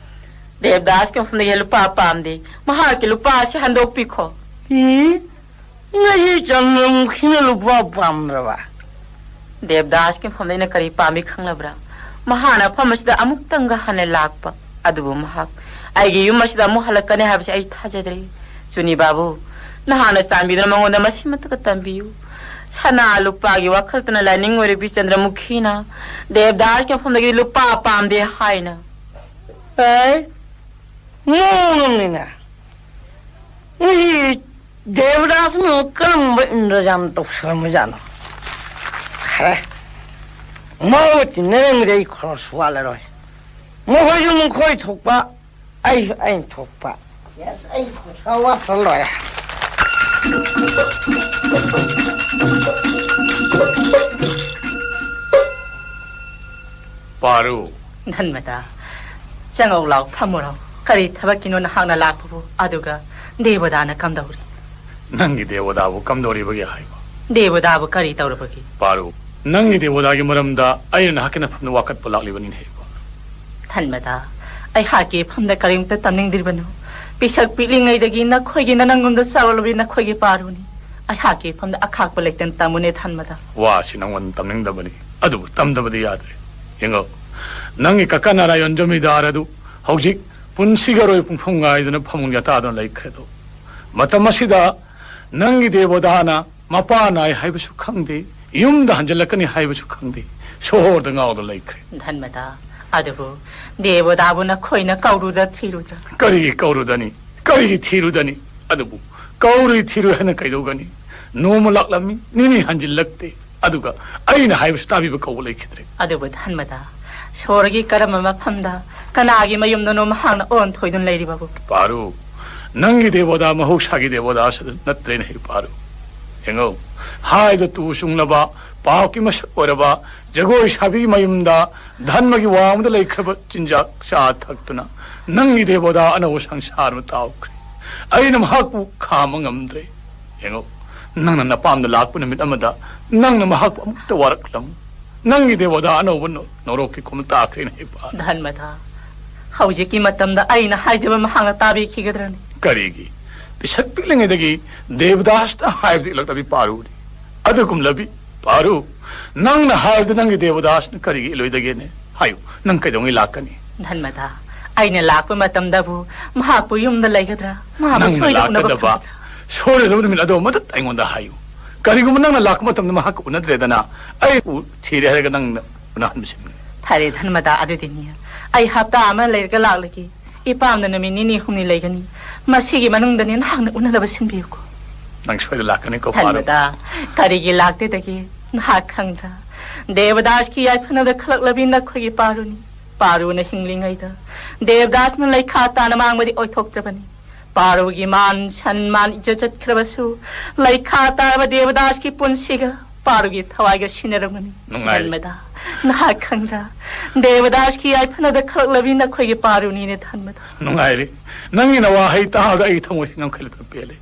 ꯗꯦꯕꯗꯥꯁꯀꯤ ꯃꯐꯝꯗꯒꯤ ꯂꯨꯄꯥ ꯄꯥꯝꯗꯦ꯫ ꯃꯍꯥꯛꯀꯤ ꯂꯨꯄꯥ ꯑꯁꯤ ꯍꯟꯗꯣꯛꯄꯤꯈꯣ꯫ ꯏ? ꯉꯁꯤ ꯆꯟꯗ꯭ꯔꯃꯨꯈꯤꯅ ꯂꯨꯄꯥ ꯄꯥꯝꯗ꯭ꯔꯕ? ꯗꯦꯕꯗꯥꯁꯀꯤ ꯃꯐꯝꯗ ꯑꯩꯅ ꯀꯔꯤ ꯄꯥꯝꯃꯤ ꯈꯪꯂꯕ꯭ꯔꯥ? ꯃꯍꯥꯛꯅ ꯃꯐꯝ ꯑꯁꯤꯗ ꯑꯃꯨꯛꯇꯪꯒ ꯍꯟꯅ ꯂꯥꯛꯄ꯫ ꯑꯗꯨꯕꯨ ꯃꯍꯥꯛ ꯑꯩꯒꯤ ꯌꯨꯝ ꯑꯁꯤꯗ ꯑꯃꯨꯛ ꯍꯜꯂꯛꯀꯅꯤ ꯍꯥꯏꯕꯁꯤ ꯑꯩ ꯊꯥꯖꯗ꯭ꯔꯦ꯫ ꯆꯨꯅꯤ ꯕꯥꯕꯨ, ꯅꯍꯥꯛꯅ ꯆꯥꯟꯕꯤꯗꯨꯅ ꯃꯉꯣꯟꯗ ꯃꯁꯤꯃꯇꯒ ꯇꯝꯕꯤꯌꯨ꯫ ꯁꯅꯥ ꯂꯨꯄꯥꯒꯤ ꯋꯥꯈꯜꯇꯅ ꯂꯥꯏꯅꯤꯡ ꯑꯣꯏꯔꯕꯤ ꯆꯟꯗ꯭ꯔꯃꯨꯈꯤꯅ ꯗꯦꯕꯗꯥꯁꯀꯤ ꯃꯐꯝꯗꯒꯤ ꯂꯨꯄꯥ ꯄꯥꯝꯗꯦ ꯍꯥꯏꯅ꯫ ꯑꯦ, ꯃꯑꯣꯡ ꯑꯃꯅꯤꯅꯦ꯫ ꯃꯁꯤ ꯗꯦꯕꯗꯥꯁꯅ ꯀꯔꯝꯕ ꯏꯟꯗ꯭ꯔꯖꯥꯟ ꯇꯧꯁꯜꯂꯝꯕꯖꯥꯠꯅꯣ? ꯈꯔꯦ, ꯃꯥꯒ ꯇꯤꯟꯅꯔꯝꯃꯗꯤ ꯑꯩ ꯈꯔꯁꯨ ꯋꯥꯠꯂꯔꯣꯏ꯫ ꯃꯈꯣꯏꯁꯨ ꯃꯈꯣꯏ ꯊꯣꯛꯄ ꯑꯩ ꯑꯩꯅ ꯊꯣꯛꯄ꯫ Yes, ꯑꯩ ꯈꯨꯠꯁꯥ ꯋꯥꯠꯄ ꯂꯣꯏꯔꯦ꯫ ꯄꯥꯔꯨ꯫ ꯙꯟꯃꯗ, ꯆꯪꯉꯧ ꯂꯥꯎ, ꯐꯝꯃꯨꯔꯣ꯫ ꯀꯔꯤ ꯊꯕꯛꯀꯤꯅꯣ ꯅꯍꯥꯛꯅ ꯂꯥꯛꯄꯕꯨ? ꯑꯗꯨꯒ ꯗꯦꯕꯗꯥꯅ ꯀꯝꯗꯧꯔꯤ? ꯅꯪꯒꯤ ꯗꯦꯕꯗꯥꯕꯨ ꯀꯝꯗꯧꯔꯤꯕꯒꯦ ꯍꯥꯏꯕ? ꯗꯦꯕꯗꯥꯕꯨ ꯀꯔꯤ ꯇꯧꯔꯕꯒꯦ? ꯄꯥꯔꯨ, ꯅꯪꯒꯤ ꯗꯦꯕꯗꯥꯒꯤ ꯃꯔꯝꯗ ꯑꯩꯅ ꯅꯍꯥꯛꯀꯤ ꯅꯐꯝꯗ ꯋꯥꯀꯠꯄ ꯂꯥꯛꯂꯤꯕꯅꯤꯅꯦ ꯍꯦ ꯄꯥꯔꯨ꯫ ꯙꯟꯃꯗ, ꯑꯩꯍꯥꯛꯀꯤ ꯏꯐꯝꯗ ꯀꯔꯤꯝꯇ ꯇꯝꯅꯤꯡꯗ꯭ꯔꯤꯕꯅꯣ꯫ ꯄꯤꯁꯛ ꯄꯤꯛꯂꯤꯉꯩꯗꯒꯤ ꯅꯈꯣꯏꯒꯤ ꯅꯅꯪꯒꯨꯝꯗ ꯆꯥꯎꯔꯛꯂꯕꯤ ꯅꯈꯣꯏꯒꯤ ꯄꯥꯔꯨꯅꯤ꯫ ꯑꯩꯍꯥꯛꯀꯤ ꯏꯐꯝꯗ ꯑꯈꯥꯛꯄ ꯂꯩꯇꯅ ꯇꯝꯃꯨꯅꯦ ꯙꯟꯃꯗ꯫ ꯋꯥꯁꯤ ꯅꯪꯉꯣꯟꯗ ꯇꯝꯅꯤꯡꯗꯕꯅꯤ, ꯑꯗꯨꯕꯨ ꯇꯝꯗꯕꯗꯤ ꯌꯥꯗ꯭ꯔꯦ꯫ ꯌꯦꯡꯉꯣ, ꯅꯪꯒꯤ ꯀꯀꯥ ꯅꯥꯔꯥꯌꯟ ꯖꯃꯤꯗꯥꯔ ꯑꯗꯨ ꯍꯧꯖꯤꯛ ꯄꯨꯟꯁꯤꯒꯤ ꯑꯔꯣꯏ ꯄꯨꯡꯐꯝ ꯉꯥꯏꯗꯨꯅ ꯐꯃꯨꯡ ꯌꯥꯇꯥꯗꯨꯅ ꯂꯩꯈ꯭ꯔꯦꯗꯣ꯫ ꯃꯇꯝ ꯑꯁꯤꯗ ꯅꯪꯒꯤ ꯗꯦꯕꯣꯗꯥꯅ ꯃꯄꯥ ꯅꯥꯏ ꯍꯥꯏꯕꯁꯨ ꯈꯪꯗꯦ, ꯌꯨꯝꯗ ꯍꯟꯖꯤꯜꯂꯛꯀꯅꯤ ꯍꯥꯏꯕꯁꯨ ꯈꯪꯗꯦ, ꯁꯣꯍꯣꯔꯗ ꯉꯥꯎꯗꯨꯅ ꯂꯩꯈ꯭ꯔꯦ꯫ ꯙꯟꯃꯗ, ꯑꯗꯨꯕꯨ ꯗꯦꯕꯣꯗꯥꯕꯨ ꯅꯈꯣꯏꯅ ꯀꯧꯔꯨꯗ ꯊꯤꯔꯨꯗ꯭ꯔꯥ? ꯀꯔꯤꯒꯤ ꯀꯧꯔꯨꯗꯅꯤ? ꯀꯔꯤꯒꯤ ꯊꯤꯔꯨꯗꯅꯤ? ꯑꯗꯨꯕꯨ ꯀꯧꯔꯨꯏ ꯊꯤꯔꯨꯏ ꯍꯥꯏꯅ ꯀꯩꯗꯧꯒꯅꯤ? ꯅꯣꯡꯃ ꯂꯥꯛꯂꯝꯃꯤ, ꯅꯤꯅꯤ ꯍꯟꯖꯤꯜꯂꯛꯇꯦ꯫ ꯑꯗꯨꯒ ꯑꯩꯅ ꯍꯥꯏꯕꯁꯨ ꯇꯥꯕꯤꯕ ꯀꯧꯕ ꯂꯩꯈꯤꯗ꯭ꯔꯦ꯫ ꯑꯗꯨꯕꯨ ꯙꯟꯃꯗ, ꯁꯣꯔꯒꯤ ꯀꯔꯝꯕ ꯃꯐꯝꯗ ꯀꯅꯥꯒꯤ ꯃꯌꯨꯝꯗꯅꯣ ꯃꯍꯥꯛꯅ ꯑꯣꯟꯊꯣꯏꯗꯨꯅ ꯂꯩꯔꯤꯕꯕꯨ? ꯄꯥꯔꯨ, ꯅꯪꯒꯤ ꯗꯦꯕꯣꯗꯥ ꯃꯍꯧꯁꯥꯒꯤ ꯗꯦꯕꯣꯗꯥꯁꯨ ꯅꯠꯇ꯭ꯔꯦꯅꯦ ꯍꯦ ꯄꯥꯔꯨ꯫ ꯌꯦꯡꯉꯣ, ꯍꯥꯏꯗ ꯇꯨ ꯆꯨꯡꯂꯕ, ꯄꯥꯎꯀꯤ ꯃꯁꯛ ꯑꯣꯏꯔꯕ, ꯖꯒꯣꯏ ꯁꯥꯕꯤꯒꯤ ꯃꯌꯨꯝꯗ ꯙꯟꯃꯒꯤ ꯋꯥꯡꯃꯗ ꯂꯩꯈ꯭ꯔꯕ ꯆꯤꯟꯖꯥꯛ ꯆꯥ ꯊꯛꯇꯨꯅ ꯅꯪꯒꯤ ꯗꯦꯕꯣꯗꯥ ꯑꯅꯧꯕ ꯁꯪꯁꯥꯔ ꯑꯃ ꯇꯥꯎꯈ꯭ꯔꯦ꯫ ꯑꯩꯅ ꯃꯍꯥꯛꯄꯨ ꯈꯥꯝꯕ ꯉꯝꯗ꯭ꯔꯦ꯫ ꯌꯦꯡꯉꯣ, ꯅꯪꯅ ꯅꯄꯥꯝꯗ ꯂꯥꯛꯄ ꯅꯨꯃꯤꯠ ꯑꯃꯗ ꯅꯪꯅ ꯃꯍꯥꯛꯄꯨ ꯑꯃꯨꯛꯇ ꯋꯥꯔꯛꯂꯝꯃꯨ꯫ ꯅꯪꯒꯤ ꯗꯦꯕꯣꯗꯥ ꯑꯅꯧꯕ ꯅꯣ-, ꯅꯣꯔꯣꯛꯀꯤ ꯀꯣꯝꯗ ꯇꯥꯈ꯭ꯔꯦꯅꯦ ꯍꯦ ꯄꯥꯔꯨ꯫ ꯙꯟꯃꯗ, ꯍꯧꯖꯤꯛꯀꯤ ꯃꯇꯝꯗ ꯑꯩꯅ ꯍꯥꯏꯖꯕ ꯃꯍꯥꯛꯅ ꯇꯥꯕꯤꯈꯤꯒꯗ꯭ꯔꯅꯤ? ꯀꯔꯤꯒꯤ? ꯄꯤꯁꯛ ꯄꯤꯛꯂꯤꯉꯩꯗꯒꯤ ꯗꯦꯕꯗꯥꯁꯅ ꯍꯥꯏꯕꯗ ꯏꯜꯂꯛꯇꯕꯤ ꯄꯥꯔꯨꯅꯤ꯫ ꯑꯗꯨꯒꯨꯝꯂꯕꯤ ꯄꯥꯔꯨ, ꯅꯪꯅ ꯍꯥꯏꯕꯗ ꯅꯪꯒꯤ ꯗꯦꯕꯗꯥꯁꯅ ꯀꯔꯤꯒꯤ ꯏꯜꯂꯣꯏꯗꯒꯦꯅꯦ? ꯍꯥꯏꯌꯨ, ꯅꯪ ꯀꯩꯗꯧꯉꯩ ꯂꯥꯛꯀꯅꯤ? ꯙꯟꯃꯗ, ꯑꯩꯅ ꯂꯥꯛꯄ ꯃꯇꯝꯗꯕꯨ ꯃꯍꯥꯛꯄꯨ ꯌꯨꯝꯗ ꯂꯩꯒꯗ꯭ꯔꯥ? ꯃꯍꯥꯛꯄꯨ ꯅꯪꯅ ꯁꯣꯏꯗ ꯎꯅꯕ ꯂꯥꯛꯀꯗꯕ, ꯐꯪꯒꯗ꯭ꯔꯥ? ꯁꯣꯏꯔꯣꯏꯗꯕ ꯅꯨꯃꯤꯠ ꯑꯗꯣ ꯃꯗꯨ ꯑꯩꯉꯣꯟꯗ ꯍꯥꯏꯌꯨ꯫ ꯀꯔꯤꯒꯨꯝꯕ ꯅꯪꯅ ꯂꯥꯛꯄ ꯃꯇꯝꯗ ꯃꯍꯥꯛꯀ ꯎꯅꯗ꯭ꯔꯦꯗꯅ, ꯑꯩ ꯎ-, ꯊꯤꯔꯦ ꯍꯥꯏꯔꯒ ꯅꯪꯅ ꯎꯅꯍꯟꯕ ꯁꯤꯟꯒꯅꯤ꯫ ꯐꯔꯦ ꯙꯟꯃꯗ, ꯑꯗꯨꯗꯤꯅꯦ, ꯑꯩ ꯍꯞꯇꯥ ꯑꯃ ꯂꯩꯔꯒ ꯂꯥꯛꯂꯒꯦ꯫ ꯏꯄꯥꯝꯗ ꯅꯨꯃꯤꯠ ꯅꯤꯅꯤ ꯍꯨꯝꯅꯤ ꯂꯩꯒꯅꯤ꯫ ꯃꯁꯤꯒꯤ ꯃꯅꯨꯡꯗꯅꯦ ꯅꯍꯥꯛꯅ ꯎꯅꯅꯕ ꯁꯤꯟꯕꯤꯌꯨꯀꯣ꯫ ꯅꯪ ꯁꯣꯏꯗ ꯂꯥꯛꯀꯅꯤꯀꯣ, ꯄꯥꯔꯨ꯫ ꯙꯟꯃꯗ, ꯀꯔꯤꯒꯤ ꯂꯥꯛꯇꯦꯗꯒꯦ? ꯅꯍꯥꯛ ꯈꯪꯗ꯭ꯔꯥ? ꯗꯦꯕꯗꯥꯁꯀꯤ ꯌꯥꯏꯐꯅꯕꯗ ꯈꯜꯂꯛꯂꯕꯤ ꯅꯈꯣꯏꯒꯤ ꯄꯥꯔꯨꯅꯤ꯫ ꯄꯥꯔꯨꯅ ꯍꯤꯡꯂꯤꯉꯩꯗ ꯗꯦꯕꯗꯥꯁꯅ ꯂꯩꯈꯥ ꯇꯥꯅ ꯃꯥꯡꯕꯗꯤ ꯑꯣꯏꯊꯣꯛꯇ꯭ꯔꯕꯅꯤ꯫ ꯄꯥꯔꯨꯒꯤ ꯃꯥꯟ ꯁꯟ ꯃꯥꯟ ꯏꯖꯠ ꯆꯠꯈ꯭ꯔꯕꯁꯨ, ꯂꯩꯈꯥ ꯇꯥꯔꯕ ꯗꯦꯕꯗꯥꯁꯀꯤ ꯄꯨꯟꯁꯤꯒ ꯄꯥꯔꯨꯒꯤ ꯊꯋꯥꯏꯒ ꯁꯤꯟꯅꯔꯝꯒꯅꯤ꯫ ꯅꯨꯡꯉꯥꯏꯔꯤ꯫ ꯙꯟꯃꯗꯥ, ꯅꯍꯥꯛ ꯈꯪꯗ꯭ꯔꯥ? ꯗꯦꯕꯗꯥꯁꯀꯤ ꯌꯥꯏꯐꯅꯗ ꯈꯜꯂꯛꯂꯕꯤ ꯅꯈꯣꯏꯒꯤ ꯄꯥꯔꯨꯅꯤꯅꯦ, ꯙꯟꯃꯗꯥ꯫ ꯅꯨꯡꯉꯥꯏꯔꯤ꯫ ꯅꯪꯒꯤ ꯅꯋꯥꯍꯩ ꯇꯥꯔꯒ ꯑꯩ ꯊꯃꯣꯏꯁꯤ ꯉꯝꯈꯠꯂꯛꯇꯅ ꯄꯦꯜꯂꯦ꯫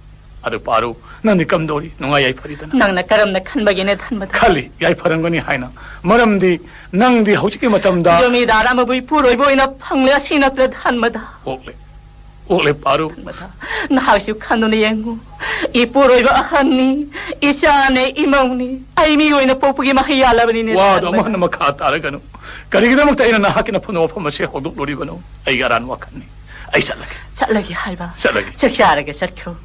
ꯑꯗꯨ ꯄꯥꯔꯨ, ꯅꯪꯗꯤ ꯀꯝꯗꯧꯔꯤ? ꯅꯨꯡꯉꯥꯏ ꯌꯥꯏꯐꯔꯤꯗꯅ? ꯅꯪꯅ ꯀꯔꯝꯅ ꯈꯟꯕꯒꯤꯅꯦ, ꯙꯟꯃꯗꯥ? ꯈꯜꯂꯤ, ꯌꯥꯏꯐꯔꯝꯒꯅꯤ ꯍꯥꯏꯅ꯫ ꯃꯔꯝꯗꯤ ꯅꯪꯗꯤ ꯍꯧꯖꯤꯛꯀꯤ ꯃꯇꯝꯗ ꯖꯃꯤꯗꯥꯔ ꯑꯃꯕꯨ ꯏꯄꯨꯔꯣꯏꯕ ꯑꯣꯏꯅ ꯐꯪꯂꯦ, ꯑꯁꯤ ꯅꯠꯇ꯭ꯔ, ꯙꯟꯃꯗꯥ? ꯑꯣꯛꯂꯦ, ꯑꯣꯛꯂꯦ ꯄꯥꯔꯨ꯫ ꯙꯟꯃꯗꯥ, ꯅꯍꯥꯛꯁꯨ ꯈꯟꯗꯨꯅ ꯌꯦꯡꯉꯨ꯫ ꯏꯄꯨꯔꯣꯏꯕ ꯑꯍꯟꯅꯤ, ꯏꯆꯥꯅꯦ, ꯏꯃꯧꯅꯤ꯫ ꯑꯩ ꯃꯤ ꯑꯣꯏꯅ ꯄꯣꯛꯄꯒꯤ ꯃꯍꯩ ꯌꯥꯜꯂꯕꯅꯤꯅꯦ, ꯋꯥꯗꯣ ꯙꯟꯃꯗꯥ꯫ ꯑꯃꯨꯛ ꯍꯟꯅ ꯃꯈꯥ ꯇꯥꯔꯒꯅꯨ꯫ ꯀꯔꯤꯒꯤꯗꯃꯛꯇ ꯑꯩꯅ ꯅꯍꯥꯛꯀꯤ ꯅꯐꯝ ꯋꯥꯐꯝ ꯑꯁꯤ ꯍꯧꯗꯣꯛꯂꯨꯔꯤꯕꯅꯣ? ꯑꯩꯒꯤ ꯑꯔꯥꯟꯕ ꯋꯥꯈꯜꯅꯤ꯫ ꯑꯩ ꯆꯠꯂꯒꯦ꯫ ꯆꯠꯂꯒꯦ ꯍꯥꯏꯕ? ꯆꯠꯂꯒꯦ꯫ ꯆꯥꯛ ꯆꯥꯔꯒ ꯆꯠꯈ꯭ꯔꯣ꯫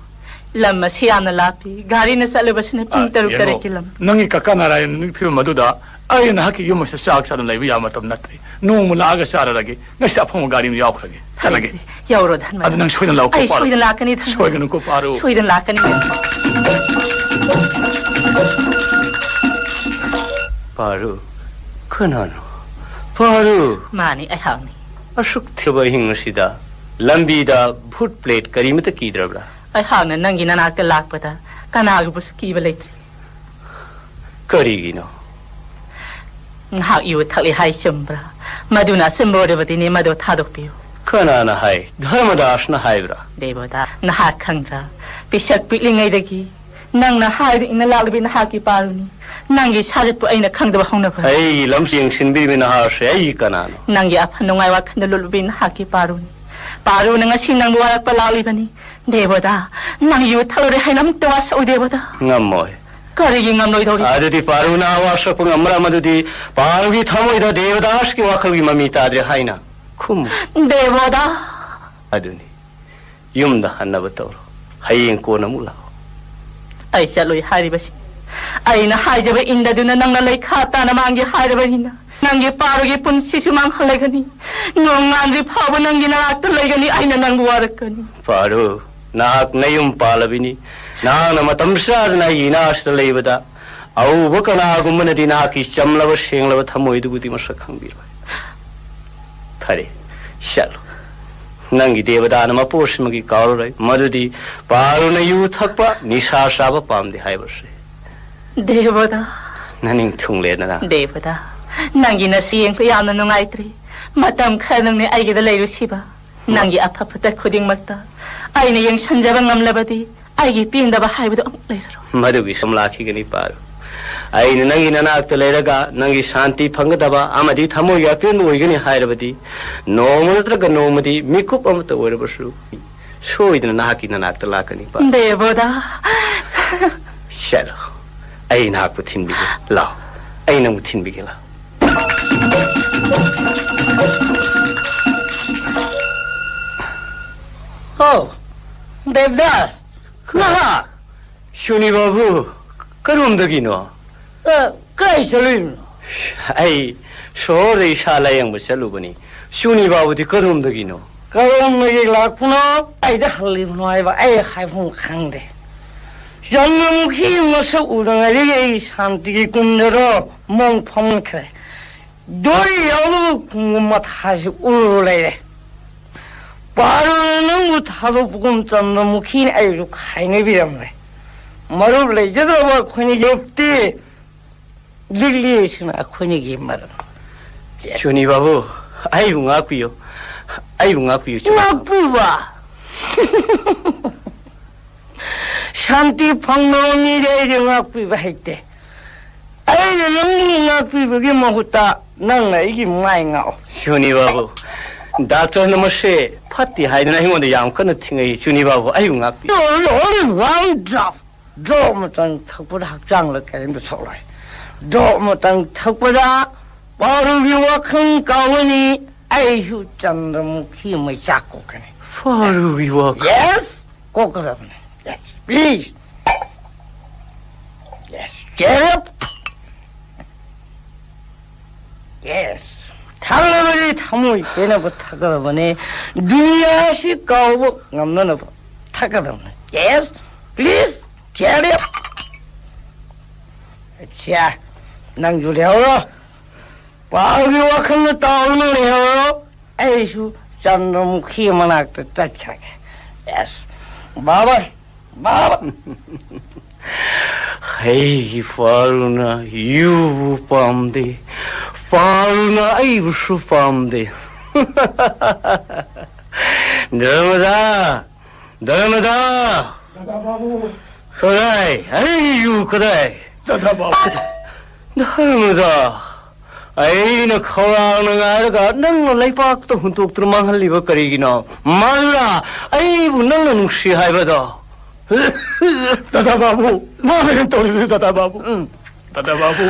ꯂꯝ ꯑꯁꯤ ꯌꯥꯝꯅ ꯂꯥꯞꯄꯤ꯫ ꯒꯥꯔꯤꯅ ꯆꯠꯂꯕꯁꯤꯅ ꯄꯨꯡ ꯑꯥ, ꯇꯔꯨꯛ, ꯌꯦꯡꯉꯣ, ꯇꯔꯦꯠꯀꯤ ꯂꯝ꯫ ꯅꯪꯒꯤ ꯀꯀꯥ ꯅꯥꯔꯥꯌꯟꯒꯤ ꯐꯤꯕꯝ ꯑꯗꯨꯗ ꯑꯩ ꯅꯍꯥꯛꯀꯤ ꯌꯨꯝ ꯑꯁꯤꯗ ꯆꯥꯛ ꯆꯥꯗꯨꯅ ꯂꯩꯕ ꯌꯥꯕ ꯃꯇꯝ ꯅꯠꯇ꯭ꯔꯦ꯫ ꯅꯣꯡꯃ ꯂꯥꯛꯑꯒ ꯆꯥꯔꯔꯒꯦ꯫ ꯉꯁꯤꯗꯤ ꯑꯐꯪꯕ ꯒꯥꯔꯤ ꯑꯃ ꯌꯥꯎꯈ꯭ꯔꯒꯦ꯫ ꯆꯠꯂꯒꯦ꯫ ꯌꯧꯔꯣ, ꯙꯟꯃꯗꯥ꯫ ꯑꯗꯨ ꯅꯪ ꯁꯣꯏꯗꯅ ꯂꯥꯛꯎꯀꯣ, ꯑꯩ ꯄꯥꯔꯨ꯫ ꯁꯣꯏꯗꯅ ꯂꯥꯛꯀꯅꯤ, ꯙꯟꯃꯗꯥ꯫ ꯁꯣꯏꯒꯅꯨꯀꯣ, ꯄꯥꯔꯨ꯫ ꯁꯣꯏꯗꯅ ꯂꯥꯛꯀꯅꯤ꯫ ꯄꯥꯔꯨ, ꯀꯅꯥꯅꯣ? ꯄꯥꯔꯨ꯫ ꯃꯥꯅꯤ, ꯑꯩꯍꯥꯛꯅꯤ꯫ ꯑꯁꯨꯛ ꯊꯦꯡꯕ ꯑꯍꯤꯡ ꯑꯁꯤꯗ ꯂꯝꯕꯤꯗ ꯚꯨꯠ ꯄ꯭ꯔꯦꯠ ꯀꯔꯤꯃꯇ ꯀꯤꯗ꯭ꯔꯕ꯭ꯔꯥ? ꯑꯩꯍꯥꯛꯅ ꯅꯪꯒꯤ ꯅꯅꯥꯛꯇ ꯂꯥꯛꯄꯗ ꯀꯅꯥꯒꯨꯝꯕꯁꯨ ꯀꯤꯕ ꯂꯩꯇ꯭ꯔꯤ꯫ ꯀꯔꯤꯒꯤꯅꯣ? ꯅꯍꯥꯛ ꯌꯨ ꯊꯛꯂꯤ ꯍꯥꯏ ꯆꯨꯝꯕ꯭ꯔꯥ? ꯃꯗꯨꯅ ꯑꯆꯨꯝꯕ ꯑꯣꯏꯔꯕꯗꯤꯅꯦ, ꯃꯗꯨ ꯊꯥꯗꯣꯛꯄꯤꯌꯨ꯫ ꯀꯅꯥꯅ ꯍꯥꯏ? ꯙꯔꯃꯗꯥꯁꯅ ꯍꯥꯏꯕ꯭ꯔꯥ? ꯗꯦꯕꯣꯗꯥ, ꯅꯍꯥꯛ ꯈꯪꯗ꯭ꯔꯥ? ꯄꯤꯁꯛ ꯄꯤꯛꯂꯤꯉꯩꯗꯒꯤ ꯅꯪꯅ ꯍꯥꯏꯗꯨꯅ ꯏꯟꯅ ꯂꯥꯛꯂꯤꯕꯤ ꯅꯍꯥꯛꯀꯤ ꯄꯥꯔꯨꯅꯤ꯫ ꯅꯪꯒꯤ ꯁꯥꯖꯠꯄꯨ ꯑꯩꯅ ꯈꯪꯗꯕ ꯍꯧꯅꯕ꯭ꯔꯥ? ꯑꯩꯒꯤ ꯂꯝ ꯌꯦꯡꯁꯤꯟꯕꯤꯔꯤꯕꯤ ꯅꯍꯥꯛꯁꯦ ꯑꯩꯒꯤ ꯀꯅꯥꯅꯣ? ꯅꯪꯒꯤ ꯑꯐ ꯅꯨꯡꯉꯥꯏ ꯋꯥꯈꯜꯗ ꯂꯨꯞꯂꯨꯕꯤ ꯅꯍꯥꯛꯀꯤ ꯄꯥꯔꯨꯅꯤ꯫ ꯄꯥꯔꯨꯅ ꯉꯁꯤ ꯅꯪꯕꯨ ꯋꯥꯔꯛꯄ ꯂꯥꯛꯂꯤꯕꯅꯤ꯫ ꯗꯦꯕꯣꯗꯥ, ꯅꯪ ꯌꯨ ꯊꯛꯂꯨꯔꯦ ꯍꯥꯏꯅ ꯑꯃꯨꯛꯇ ꯋꯥꯁꯛꯎ, ꯗꯦꯕꯣꯗꯥ꯫ ꯉꯝꯃꯣꯏ꯫ ꯀꯔꯤꯒꯤ ꯉꯝꯂꯣꯏꯗꯧꯔꯤ? ꯑꯗꯨꯗꯤ ꯄꯥꯔꯨꯅ ꯋꯥꯁꯛꯄ ꯉꯝꯃꯔꯥ? ꯃꯗꯨꯗꯤ ꯄꯥꯔꯨꯒꯤ ꯊꯃꯣꯏꯗ ꯗꯦꯕꯗꯥꯁꯀꯤ ꯋꯥꯈꯜꯒꯤ ꯃꯃꯤ ꯇꯥꯗ꯭ꯔꯦ ꯍꯥꯏꯅ ꯈꯨꯝꯃꯨ꯫ ꯗꯦꯕꯣꯗꯥ! ꯑꯗꯨꯅꯤ꯫ ꯌꯨꯝꯗ ꯍꯟꯅꯕ ꯇꯧꯔꯣ꯫ ꯍꯌꯦꯡ ꯀꯣꯟꯅ ꯑꯃꯨꯛ ꯂꯥꯛꯑꯣ꯫ ꯑꯩ ꯆꯠꯂꯣꯏ ꯍꯥꯏꯔꯤꯕꯁꯤ ꯑꯩꯅ ꯍꯥꯏꯖꯕ ꯏꯟꯗꯗꯨꯅ ꯅꯪꯅ ꯂꯩꯈꯥ ꯇꯥꯅ ꯃꯥꯡꯒꯦ ꯍꯥꯏꯔꯕꯅꯤꯅ, ꯅꯪꯒꯤ ꯄꯥꯔꯨꯒꯤ ꯄꯨꯟꯁꯤꯁꯨ ꯃꯥꯡꯍꯜꯂꯒꯅꯤ꯫ ꯅꯣꯡꯉꯥꯟꯗ꯭ꯔꯤ ꯐꯥꯎꯕ ꯅꯪꯒꯤ ꯅꯅꯥꯛꯇ ꯂꯩꯒꯅꯤ꯫ ꯑꯩꯅ ꯅꯪꯕꯨ ꯋꯥꯔꯛꯀꯅꯤ꯫ ꯄꯥꯔꯨ, ꯅꯍꯥꯛ ꯅꯌꯨꯝ ꯄꯥꯜꯂꯕꯤꯅꯤ꯫ ꯅꯍꯥꯛꯅ ꯃꯇꯝ ꯆꯥꯗꯅ ꯑꯩꯒꯤ ꯏꯅꯥꯛꯁꯤꯗ ꯂꯩꯕꯗ ꯑꯎꯕ ꯀꯅꯥꯒꯨꯝꯕꯅꯗꯤ ꯅꯍꯥꯛꯀꯤ ꯆꯝꯂꯕ ꯁꯦꯡꯂꯕ ꯊꯃꯣꯏꯗꯨꯕꯨꯗꯤ ꯃꯁꯛ ꯈꯪꯕꯤꯔꯣꯏ꯫ ꯐꯔꯦ, ꯆꯠꯂꯣ꯫ ꯅꯪꯒꯤ ꯗꯦꯕꯗꯥꯅ ꯃꯄꯣꯛꯁꯤꯃꯒꯤ ꯀꯥꯎꯔꯔꯣꯏ꯫ ꯃꯗꯨꯗꯤ ꯄꯥꯔꯨꯅ ꯌꯨ ꯊꯛꯄ, ꯅꯤꯁꯥ ꯆꯥꯕ ꯄꯥꯝꯗꯦ ꯍꯥꯏꯕꯁꯦ꯫ ꯗꯦꯕꯗꯥ꯫ ꯅꯅꯤꯡ ꯊꯨꯡꯂꯦꯗꯅ꯫ ꯗꯦꯕꯗꯥ, ꯅꯪꯒꯤ ꯅꯁꯤ ꯌꯦꯡꯕ ꯌꯥꯝꯅ ꯅꯨꯡꯉꯥꯏꯇ꯭ꯔꯦ꯫ ꯃꯇꯝ ꯈꯔ ꯅꯪꯅ ꯑꯩꯒꯤꯗ ꯂꯩꯔꯨꯁꯤꯕ꯫ ꯅꯪꯒꯤ ꯑꯐ ꯐꯠꯇ ꯈꯨꯗꯤꯡꯃꯛꯇ ꯑꯩꯅ ꯌꯦꯡꯁꯤꯟꯖꯕ ꯉꯝꯂꯕꯗꯤ ꯑꯩꯒꯤ ꯄꯦꯟꯗꯕ ꯍꯥꯏꯕꯗꯨ ꯑꯃꯨꯛ ꯂꯩꯔꯔꯣꯏ꯫ ꯃꯗꯨꯒꯤ ꯁꯨꯝ ꯂꯥꯛꯈꯤꯒꯅꯤ, ꯄꯥꯔꯨ꯫ ꯑꯩꯅ ꯅꯪꯒꯤ ꯅꯅꯥꯛꯇ ꯂꯩꯔꯒ ꯅꯪꯒꯤ ꯁꯥꯟꯇꯤ ꯐꯪꯒꯗꯕ ꯑꯃꯗꯤ ꯊꯃꯣꯏꯒꯤ ꯑꯄꯦꯟꯕ ꯑꯣꯏꯒꯅꯤ ꯍꯥꯏꯔꯕꯗꯤ, ꯅꯣꯡꯃ ꯅꯠꯇ꯭ꯔꯒ ꯅꯣꯡꯃꯗꯤ ꯃꯤꯀꯨꯞ ꯑꯃꯇ ꯑꯣꯏꯔꯕꯁꯨ ꯁꯣꯏꯗꯅ ꯅꯍꯥꯛꯀꯤ ꯅꯅꯥꯛꯇ ꯂꯥꯛꯀꯅꯤ, ꯄꯥꯔꯨ꯫ ꯗꯦꯕꯗꯥ꯫ ꯆꯠꯂꯣ, ꯑꯩ ꯅꯍꯥꯛꯄꯨ ꯊꯤꯟꯕꯤꯒꯦ꯫ ꯂꯥꯛꯑꯣ, ꯑꯩ ꯅꯪꯕꯨ ꯊꯤꯟꯕꯤꯒꯦ, ꯂꯥꯛꯑꯣ꯫ ꯑꯣ, ꯗꯦꯕꯗꯥꯁ, ꯅꯍꯥꯛ? ꯁꯨꯅꯤ ꯕꯥꯕꯨ, ꯀꯔꯣꯝꯗꯒꯤꯅꯣ? ꯑ, ꯀꯥꯏ ꯆꯠꯂꯨꯏꯅꯣ? ꯑꯩ ꯁꯣꯍꯣꯔꯗ ꯏꯁꯥ ꯂꯥꯌꯦꯡꯕ ꯆꯠꯂꯨꯕꯅꯤ꯫ ꯁꯨꯅꯤ ꯕꯥꯕꯨꯗꯤ ꯀꯔꯣꯝꯗꯒꯤꯅꯣ? ꯀꯔꯣꯝꯗꯒꯤ ꯂꯥꯛꯄꯅꯣ? ꯀꯥꯏꯗ ꯍꯜꯂꯤꯕꯅꯣ ꯍꯥꯏꯕ ꯑꯩ ꯍꯥꯏꯐꯝ ꯈꯪꯗꯦ꯫ ꯆꯟꯗ꯭ꯔꯃꯨꯈꯤ ꯃꯁꯛ ꯎꯗꯉꯥꯏꯗꯒꯤ ꯑꯩ ꯁꯥꯟꯇꯤꯒꯤ ꯀꯨꯟꯗꯔꯣ ꯃꯣꯡ ꯐꯝꯈ꯭ꯔꯦ꯫ ꯗꯣꯔꯤ ꯌꯥꯎꯗꯕ ꯈꯣꯡꯒꯨꯝ ꯃꯊꯥꯁꯤ ꯎꯔꯨ ꯂꯩꯔꯦ꯫ ꯄꯥꯔꯨꯅ ꯅꯪꯕꯨ ꯊꯥꯗꯣꯛꯄꯒꯨꯝ ꯆꯟꯗ꯭ꯔꯃꯨꯈꯤꯅ ꯑꯩꯕꯨ ꯈꯥꯏꯅꯕꯤꯔꯝꯂꯦ꯫ ꯃꯔꯨꯞ ꯂꯩꯖꯗ꯭ꯔꯕ ꯑꯩꯈꯣꯏꯅꯤꯒꯤ ꯃꯔꯨꯞꯇꯤ ꯂꯤꯛꯂꯤꯁꯤꯅ ꯑꯩꯈꯣꯏꯅꯤꯒꯤ ꯃꯔꯨꯞ꯫ ꯁꯨꯅꯤ ꯕꯥꯕꯨ, ꯑꯩꯕꯨ ꯉꯥꯛꯄꯤꯌꯨ꯫ ꯑꯩꯕꯨ ꯉꯥꯛꯄꯤꯌꯨ, ꯁꯨꯅꯤ ꯕꯥꯕꯨ꯫ ꯉꯥꯛꯄꯤꯕ? ꯁꯥꯟꯇꯤ ꯐꯪꯅꯕ ꯃꯤꯗꯤ ꯑꯩꯗꯤ ꯉꯥꯛꯄꯤꯕ ꯍꯩꯇꯦ꯫ ꯑꯩꯅ ꯅꯪꯕꯨ ꯉꯥꯛꯄꯤꯕꯒꯤ ꯃꯍꯨꯠꯇ ꯅꯪꯅ ꯑꯩꯒꯤ ꯃꯥꯏ ꯉꯥꯛꯑꯣ꯫ ꯁꯨꯅꯤ ꯕꯥꯕꯨ, ꯗꯥꯛꯇꯔꯅ ꯃꯁꯦ ꯐꯠꯇꯦ ꯍꯥꯏꯗꯅ ꯑꯩꯉꯣꯟꯗ ꯌꯥꯝ ꯀꯟꯅ ꯊꯤꯡꯉꯛꯏ꯫ ꯁꯨꯅꯤ ꯕꯥꯕꯨ, ꯑꯩꯕꯨ ꯉꯥꯛꯄꯤꯌꯨ꯫ Only one drop. Drop ꯑꯃꯇꯪ ꯊꯛꯄꯗ ꯍꯛꯆꯥꯡꯗ ꯀꯔꯤꯝꯇ ꯁꯣꯛꯂꯣꯏ꯫ Drop ꯑꯃꯇꯪ ꯊꯛꯄꯗ ꯄꯥꯔꯨꯒꯤ ꯋꯥꯈꯜ ꯀꯥꯎꯒꯅꯤ, ꯑꯩꯁꯨ ꯆꯟꯗ꯭ꯔꯃꯨꯈꯤ ꯃꯩꯆꯥꯛ ꯀꯣꯛꯀꯅꯤ꯫ ꯄꯥꯔꯨꯒꯤ ꯋꯥꯈꯜ? Yes, ꯀꯣꯛꯀꯗꯕꯅꯤ꯫ Yes, please. Yes, cheer up. Yes. ꯊꯛꯂꯕꯗꯤ ꯊꯃꯣꯏ ꯄꯦꯟꯅꯕ ꯊꯛꯀꯗꯕꯅꯤ꯫ ꯗꯨꯅꯤꯌꯥꯁꯤ ꯀꯥꯎꯕ ꯉꯝꯅꯅꯕ ꯊꯛꯀꯗꯕꯅꯤ꯫ Yes, please, cheer up. ꯑꯠꯆꯥ, ꯅꯪꯁꯨ ꯂꯩꯍꯧꯔꯣ꯫ ꯄꯥꯎꯒꯤ ꯋꯥꯈꯜꯗ ꯇꯥꯎꯗꯨꯅ ꯂꯩꯍꯧꯔꯣ꯫ ꯑꯩꯁꯨ ꯆꯟꯗ꯭ꯔꯃꯨꯈꯤ ꯃꯅꯥꯛꯇ ꯆꯠꯈ꯭ꯔꯒꯦ꯫ ꯑꯦꯁ, ꯕꯥꯕꯥ, ꯕꯥꯕꯥ꯫ ꯑꯩꯒꯤ ꯄꯥꯔꯨꯅ ꯌꯨꯕꯨ ꯄꯥꯝꯗꯦ, ꯄꯥꯔꯨꯅ ꯑꯩꯕꯨꯁꯨ ꯄꯥꯝꯗꯦ꯫ ꯙꯔꯃꯗꯥ, ꯙꯔꯃꯗꯥ! ꯗꯥꯗꯥ ꯕꯥꯕꯨ! ꯀꯗꯥꯏ? ꯑꯩ ꯌꯨ ꯀꯗꯥꯏ? ꯗꯥꯗꯥ ꯕꯥꯕꯨ! ꯀꯗꯥꯏ? ꯙꯔꯃꯗꯥ! ꯑꯩꯅ ꯈꯧꯔꯥꯡꯅ ꯉꯥꯏꯔꯒ ꯅꯪꯅ ꯂꯩꯄꯥꯛꯇ ꯍꯨꯟꯇꯣꯛꯇꯨꯅ ꯃꯥꯡꯍꯜꯂꯤꯕ ꯀꯔꯤꯒꯤꯅꯣ? ꯃꯥꯜꯂꯥ, ꯑꯩꯕꯨ ꯅꯪꯅ ꯅꯨꯡꯁꯤ ꯍꯥꯏꯕꯗꯣ? ꯗꯥꯗꯥ ꯕꯥꯕꯨ! ꯃꯥꯅ ꯍꯦꯟ ꯇꯧꯔꯤꯕꯁꯤ, ꯗꯥꯗꯥ ꯕꯥꯕꯨ! ꯎꯝ꯫ ꯗꯥꯗꯥ ꯕꯥꯕꯨ,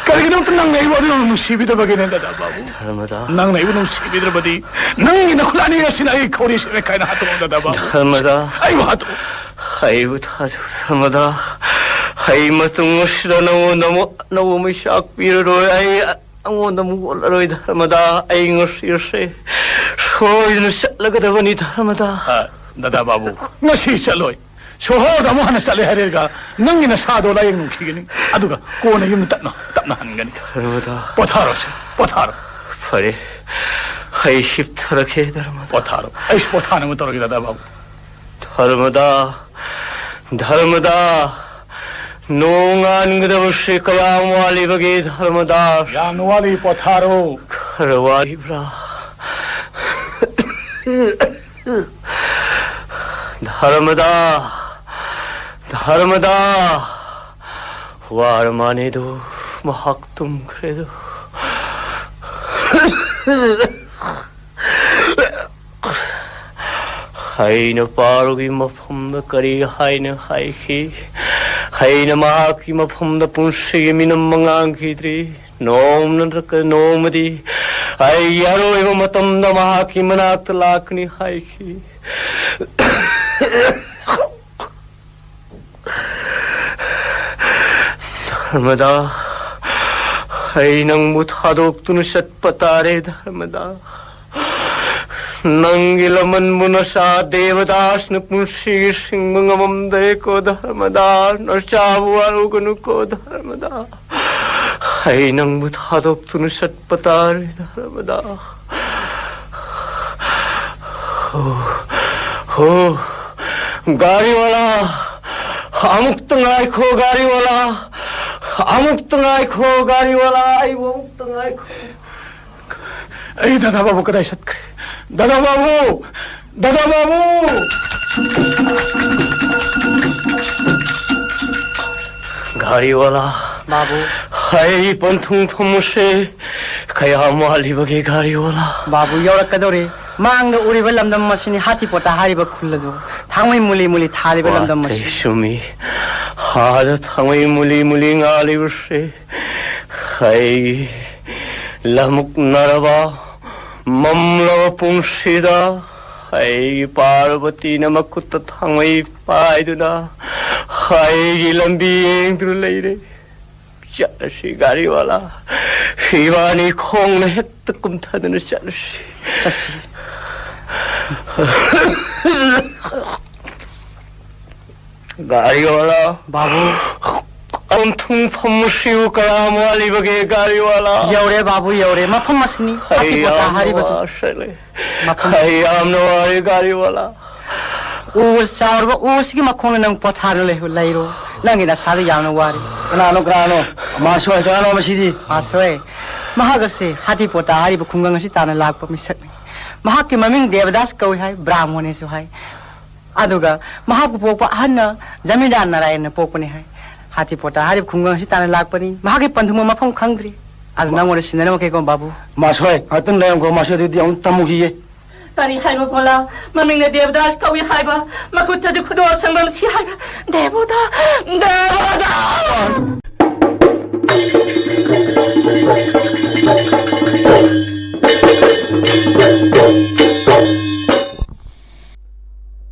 ꯀꯔꯤꯒꯤꯅꯣ ꯅꯪꯅ ꯑꯩꯕꯨ ꯑꯗꯨ ꯅꯨꯡꯁꯤꯕꯤꯗꯕꯒꯤꯅꯦ, ꯗꯥꯗꯥ ꯕꯥꯕꯨ꯫ ꯙꯔꯃꯗꯥ꯫ ꯅꯪꯅ ꯑꯩꯕꯨ ꯅꯨꯡꯁꯤꯕꯤꯗ꯭ꯔꯕꯗꯤ, ꯅꯪꯒꯤ ꯅꯈꯨꯠ ꯑꯅꯤ ꯑꯁꯤꯅ ꯑꯩ ꯈꯧꯔꯤ ꯁꯦꯝꯃꯦ ꯀꯥꯏꯅ ꯍꯥꯠꯇꯣꯛꯑꯣ, ꯗꯥꯗꯥ ꯕꯥꯕꯨ꯫ ꯙꯔꯃꯗꯥ꯫ ꯑꯩꯕꯨ ꯍꯥꯠꯇꯣꯛꯑꯣ꯫ ꯑꯩꯕꯨ ꯊꯥꯖꯧ, ꯙꯔꯃꯗꯥ꯫ ꯑꯩ ꯃꯇꯨꯡ ꯑꯁꯤꯗ ꯅꯉꯣꯟꯗ ꯑꯃꯨꯛ ꯅꯉꯣꯟ ꯃꯩꯆꯥꯛ ꯄꯤꯔꯔꯣꯏ꯫ ꯑꯩ ꯑꯩꯉꯣꯟꯗ ꯑꯃꯨꯛ ꯑꯣꯠꯂꯔꯣꯏ, ꯙꯔꯃꯗꯥ꯫ ꯑꯩ ꯉꯁꯤꯁꯦ ꯁꯣꯏꯗꯅ ꯆꯠꯂꯒꯗꯕꯅꯤ, ꯙꯔꯃꯗꯥ꯫ ꯑ, ꯗꯥꯗꯥ ꯕꯥꯕꯨ, ꯉꯁꯤ ꯆꯠꯂꯣꯏ꯫ ꯁꯣꯍꯣꯔꯗ ꯑꯃꯨꯛ ꯍꯟꯅ ꯆꯠꯂꯦ ꯍꯥꯏꯔꯒ ꯅꯪꯒꯤ ꯅꯁꯥꯗꯣ ꯂꯥꯏꯌꯦꯡ ꯅꯨꯡꯈꯤꯒꯅꯤ, ꯑꯗꯨꯒ ꯀꯣꯟꯅ ꯌꯨꯝꯗ ꯇꯞꯅ, ꯇꯞꯅ ꯍꯟꯒꯅꯤ꯫ ꯙꯔꯃꯗꯥ꯫ ꯄꯣꯊꯥꯔꯣꯁꯦ, ꯄꯣꯊꯥꯔꯣ꯫ ꯐꯔꯦ, ꯑꯩ ꯍꯤꯞꯊꯔꯒꯦ, ꯙꯔꯃꯗꯥ꯫ ꯄꯣꯊꯥꯔꯣ, ꯑꯩꯁꯨ ꯄꯣꯊꯥꯅꯕ ꯇꯧꯔꯒꯦ, ꯗꯥꯗꯥ ꯕꯥꯕꯨ꯫ ꯙꯔꯃꯗꯥ, ꯙꯔꯃꯗꯥ, ꯅꯣꯡ ꯉꯥꯟꯒꯗꯕꯁꯤ ꯀꯌꯥꯝ ꯋꯥꯠꯂꯤꯕꯒꯦ, ꯙꯔꯃꯗꯥ? ꯌꯥꯝꯅ ꯋꯥꯠꯂꯤ, ꯄꯣꯊꯥꯔꯣ꯫ ꯈꯔ ꯋꯥꯠꯂꯤꯕ꯭ꯔꯥ? ꯙꯔꯃꯗꯥ, ꯙꯔꯃꯗꯥ, ꯋꯥꯔ ꯃꯥꯅꯦꯗꯣ, ꯃꯍꯥꯛ ꯇꯨꯝꯈ꯭ꯔꯦꯗꯣ꯫ ꯑꯩꯅ ꯄꯥꯔꯨꯒꯤ ꯃꯐꯝꯗ ꯀꯔꯤ ꯍꯥꯏꯅ ꯍꯥꯏꯈꯤ? ꯑꯩꯅ ꯃꯍꯥꯛꯀꯤ ꯃꯐꯝꯗ ꯄꯨꯟꯁꯤꯒꯤ ꯃꯤꯅꯝ ꯉꯥꯡꯈꯤꯗ꯭ꯔꯤ꯫ ꯅꯣꯡꯃ ꯅꯠꯇ꯭ꯔꯒ ꯅꯣꯡꯃꯗꯤ ꯑꯩꯒꯤ ꯑꯔꯣꯏꯕ ꯃꯇꯝꯗ ꯃꯍꯥꯛꯀꯤ ꯃꯅꯥꯛꯇ ꯂꯥꯛꯀꯅꯤ ꯍꯥꯏꯈꯤ꯫ ꯙꯔꯃꯗꯥ, ꯑꯩ ꯅꯪꯕꯨ ꯊꯥꯗꯣꯛꯇꯨꯅ ꯆꯠꯄ ꯇꯥꯔꯦ, ꯙꯔꯃꯗꯥ꯫ ꯅꯪꯒꯤ ꯂꯃꯟꯕꯨ ꯅꯆꯥ ꯗꯦꯕꯗꯥꯁꯅ ꯄꯨꯟꯁꯤꯒꯤ ꯁꯤꯡꯕ ꯉꯝꯃꯝꯗ꯭ꯔꯦꯀꯣ, ꯙꯔꯃꯗꯥ꯫ ꯅꯆꯥꯕꯨ ꯋꯥꯔꯧꯒꯅꯨꯀꯣ, ꯙꯔꯃꯗꯥ꯫ ꯑꯩ ꯅꯪꯕꯨ ꯊꯥꯗꯣꯛꯇꯨꯅ ꯆꯠꯄ ꯇꯥꯔꯦ, ꯙꯔꯃꯗꯥ꯫ ꯍꯣ, ꯍꯣ, ꯒꯥꯔꯤꯋꯥꯂꯥ, ꯑꯃꯨꯛꯇ ꯉꯥꯏꯈꯣ, ꯒꯥꯔꯤꯋꯥꯂꯥ, ꯑꯃꯨꯛꯇ ꯉꯥꯏꯈꯣ, ꯒꯥꯔꯤꯋꯥꯂꯥ, ꯑꯩꯕꯨ ꯑꯃꯨꯛꯇ ꯉꯥꯏꯈꯣ꯫ ꯑꯩ ꯗꯥꯗꯥ ꯕꯥꯕꯨ ꯀꯗꯥꯏ ꯆꯠꯈ꯭ꯔꯦ? ꯗꯥꯗꯥ ꯕꯥꯕꯨ! ꯗꯥꯗꯥ ꯕꯥꯕꯨ! ꯒꯥꯔꯤꯋꯥꯂꯥ, ꯕꯥꯕꯨ꯫ ꯑꯩ ꯄꯟꯊꯨꯡ ꯐꯝꯃꯨꯁꯦ꯫ ꯀꯌꯥꯝ ꯋꯥꯠꯂꯤꯕꯒꯦ, ꯒꯥꯔꯤꯋꯥꯂꯥ? ꯕꯥꯕꯨ, ꯌꯧꯔꯛꯀꯗꯧꯔꯦ꯫ ꯃꯥꯡꯗ ꯎꯔꯤꯕ ꯂꯝꯗꯝ ꯑꯁꯤꯅꯤ, ꯍꯥꯊꯤꯄꯣꯇꯥ ꯍꯥꯏꯔꯤꯕ ꯈꯨꯜ ꯑꯗꯨ꯫ ꯊꯥꯡꯃꯩ ꯃꯨꯂꯤ ꯃꯨꯂꯤ ꯊꯥꯜꯂꯤꯕ ꯂꯝꯗꯝ ꯑꯁꯤ꯫ ꯋꯥꯇꯩ ꯆꯨꯝꯃꯤ꯫ ꯑꯥꯗ ꯊꯥꯡꯃꯩ ꯃꯨꯂꯤ ꯃꯨꯂꯤ ꯉꯥꯜꯂꯤꯕꯁꯦ꯫ ꯑꯩ ꯂꯃꯨꯛꯅꯔꯕ ꯃꯝꯂꯕ ꯄꯨꯡꯁꯤꯗ ꯑꯩꯒꯤ ꯄꯥꯔꯕꯇꯤꯅ ꯃꯈꯨꯠꯇ ꯊꯥꯡꯃꯩ ꯄꯥꯏꯗꯨꯅ ꯑꯩꯒꯤ ꯂꯝꯕꯤ ꯌꯦꯡꯗꯨꯅ ꯂꯩꯔꯦ꯫ ꯆꯠꯂꯁꯤ, ꯒꯥꯔꯤꯋꯥꯂꯥ꯫ ꯏꯕꯥꯅꯤ ꯈꯣꯡꯅ ꯍꯦꯛꯇ ꯀꯨꯝꯊꯗꯨꯅ ꯆꯠꯂꯁꯤ꯫ ꯆꯠꯁꯤ꯫ ꯒꯥꯔꯤꯋꯥꯂꯥ꯫ ꯕꯥꯕꯨ꯫ ꯄꯟꯊꯨꯡ ꯐꯝꯃꯨꯁꯤꯕꯨ ꯀꯌꯥꯝ ꯋꯥꯠꯂꯤꯕꯒꯦ, ꯒꯥꯔꯤꯋꯥꯂꯥ? ꯌꯧꯔꯦ ꯕꯥꯕꯨ, ꯌꯧꯔꯦ꯫ ꯃꯐꯝ ꯑꯁꯤꯅꯤ ꯑꯩ ꯍꯥꯊꯤꯄꯣꯇꯥ ꯌꯥꯝꯅ ꯍꯥꯏꯔꯤꯕꯗꯨ꯫ ꯋꯥꯁꯤꯜꯂꯦ꯫ ꯃꯐꯝ ꯑꯩ ꯌꯥꯝꯅ ꯋꯥꯔꯦ, ꯒꯥꯔꯤꯋꯥꯂꯥ꯫ ꯎ ꯆꯥꯎꯔꯕ ꯎ ꯑꯁꯤꯒꯤ ꯃꯈꯣꯡꯗ ꯅꯪ ꯄꯣꯊꯥꯗꯨꯅ ꯂꯩ-, ꯂꯩꯔꯣ꯫ ꯅꯪꯒꯤ ꯅꯁꯥꯗꯨ ꯌꯥꯝꯅ ꯋꯥꯔꯦ꯫ ꯀꯅꯥꯅꯣ, ꯀꯅꯥꯅꯣ? ꯃꯥꯁꯣꯏ, ꯀꯅꯥꯅꯣ ꯃꯁꯤꯗꯤ? ꯃꯥꯁꯣꯏ꯫ ꯃꯍꯥꯛ ꯑꯁꯤ ꯍꯥꯊꯤꯄꯣꯇꯥ ꯍꯥꯏꯔꯤꯕ ꯈꯨꯡꯒꯪ ꯑꯁꯤ ꯇꯥꯟꯅ ꯂꯥꯛꯄ ꯃꯤꯁꯛꯅꯤ꯫ ꯃꯍꯥꯛꯀꯤ ꯃꯃꯤꯡ ꯗꯦꯕꯗꯥꯁ ꯀꯧꯏ ꯍꯥꯏ, ꯕ꯭ꯔꯥꯍꯃꯣꯟꯅꯦꯁꯨ ꯍꯥꯏ꯫ ꯑꯗꯨꯒ ꯃꯍꯥꯛꯄꯨ ꯄꯣꯛꯄ ꯑꯍꯟꯅ ꯖꯃꯤꯟꯗꯥꯔ ꯅꯥꯔꯥꯌꯟꯅ ꯄꯣꯛꯄꯅꯤ ꯍꯥꯏ꯫ ꯍꯥꯊꯤꯄꯣꯇꯥ ꯍꯥꯏꯔꯤꯕ ꯈꯨꯡꯒꯪ ꯑꯁꯤ ꯇꯥꯟꯅ ꯂꯥꯛꯄꯅꯤ꯫ ꯃꯍꯥꯛꯀꯤ ꯄꯟꯊꯨꯡꯕ ꯃꯐꯝ ꯈꯪꯗ꯭ꯔꯤ꯫ ꯑꯗꯨ ꯅꯪꯉꯣꯟꯗ ꯁꯤꯟꯅꯅꯕ ꯀꯩꯀꯣ, ꯕꯥꯕꯨ? ꯃꯥꯁꯣꯏ, ꯉꯥꯛꯇꯪ ꯂꯩꯔꯝꯈꯣ, ꯃꯥꯁꯣꯏ, ꯑꯗꯨꯗꯤ ꯑꯃꯨꯛ ꯇꯝꯃꯨꯈꯤꯒꯦ꯫ ꯀꯔꯤ ꯍꯥꯏꯕ ꯄꯣꯂꯥ? ꯃꯃꯤꯡꯅ ꯗꯦꯕꯗꯥꯁ ꯀꯧꯏ ꯍꯥꯏꯕ, ꯃꯈꯨꯠꯇꯗꯤ ꯈꯨꯗꯣꯜ ꯁꯪꯕꯝ ꯁꯤ ꯍꯥꯏꯕ꯫ ꯗꯦꯕꯣꯗꯥ, ꯗꯦꯕꯣꯗꯥ!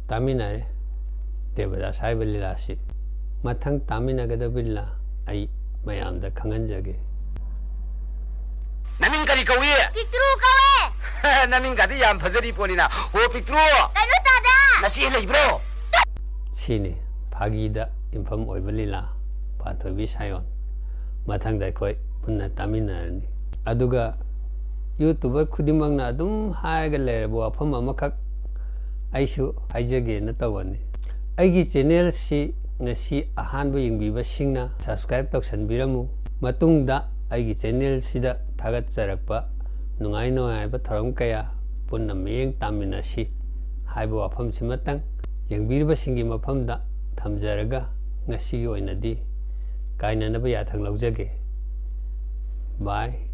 ꯇꯥꯃꯤꯟꯅꯔꯦ ꯗꯦꯕꯗꯥꯁ ꯍꯥꯏꯕ ꯂꯤꯂꯥꯁꯤ꯫ ꯃꯊꯪ ꯇꯥꯃꯤꯟꯅꯒꯗꯕ ꯂꯤꯂꯥ ꯑꯩ ꯃꯌꯥꯝꯗ ꯈꯪꯍꯟꯖꯒꯦ꯫ ꯅꯃꯤꯡ ꯀꯔꯤ ꯀꯧꯏ? ꯄꯤꯛꯇ꯭ꯔꯨ ꯀꯧꯋꯦ꯫ ꯅꯃꯤꯡꯒꯗꯤ ꯌꯥꯝ ꯐꯖꯔꯤ ꯄꯣꯠꯅꯤꯅ꯫ ꯍꯣ ꯄꯤꯛꯇ꯭ꯔꯨ! ꯀꯩꯅꯣ ꯇꯥꯗ? ꯅꯆꯦ ꯂꯩꯕ꯭ꯔꯣ? ꯁꯤꯅꯤ ꯐꯥꯒꯤꯗ ꯌꯨꯝꯐꯝ ꯑꯣꯏꯕ ꯂꯤꯂꯥ, ꯄꯥꯟꯊꯣꯏꯕꯤ ꯁꯥꯌꯣꯟ꯫ ꯃꯊꯪꯗ ꯑꯩꯈꯣꯏ ꯄꯨꯟꯅ ꯇꯥꯃꯤꯟꯅꯔꯅꯤ꯫ ꯑꯗꯨꯒ YouTuber ꯈꯨꯗꯤꯡꯃꯛꯅ ꯑꯗꯨꯝ ꯍꯥꯏꯔꯒ ꯂꯩꯔꯕ ꯋꯥꯐꯝ ꯑꯃꯈꯛ, ꯑꯩꯁꯨ ꯍꯥꯏꯖꯒꯦꯅ ꯇꯧꯕꯅꯤ꯫ ꯑꯩꯒꯤ ꯆꯦꯅꯦꯜꯁꯤ ꯉꯁꯤ ꯑꯍꯥꯟꯕ ꯌꯦꯡꯕꯤꯕꯁꯤꯡꯅ subscribe ꯇꯧꯁꯟꯕꯤꯔꯝꯃꯨ꯫ ꯃꯇꯨꯡꯗ ꯑꯩꯒꯤ ꯆꯦꯅꯦꯜꯁꯤꯗ ꯊꯥꯒꯠꯆꯔꯛꯄ ꯅꯨꯡꯉꯥꯏ ꯅꯨꯡꯉꯥꯏꯕ ꯊꯧꯔꯝ ꯀꯌꯥ ꯄꯨꯟꯅ ꯃꯤꯠꯌꯦꯡ ꯇꯥꯃꯤꯟꯅꯁꯤ ꯍꯥꯏꯕ ꯋꯥꯐꯝꯁꯤꯃꯇꯪ ꯌꯦꯡꯕꯤꯔꯤꯕꯁꯤꯡꯒꯤ ꯃꯐꯝꯗ ꯊꯝꯖꯔꯒ, ꯉꯁꯤꯒꯤ ꯑꯣꯏꯅꯗꯤ ꯀꯥꯏꯅꯅꯕ ꯌꯥꯊꯪ ꯂꯧꯖꯒꯦ꯫ Bye꯫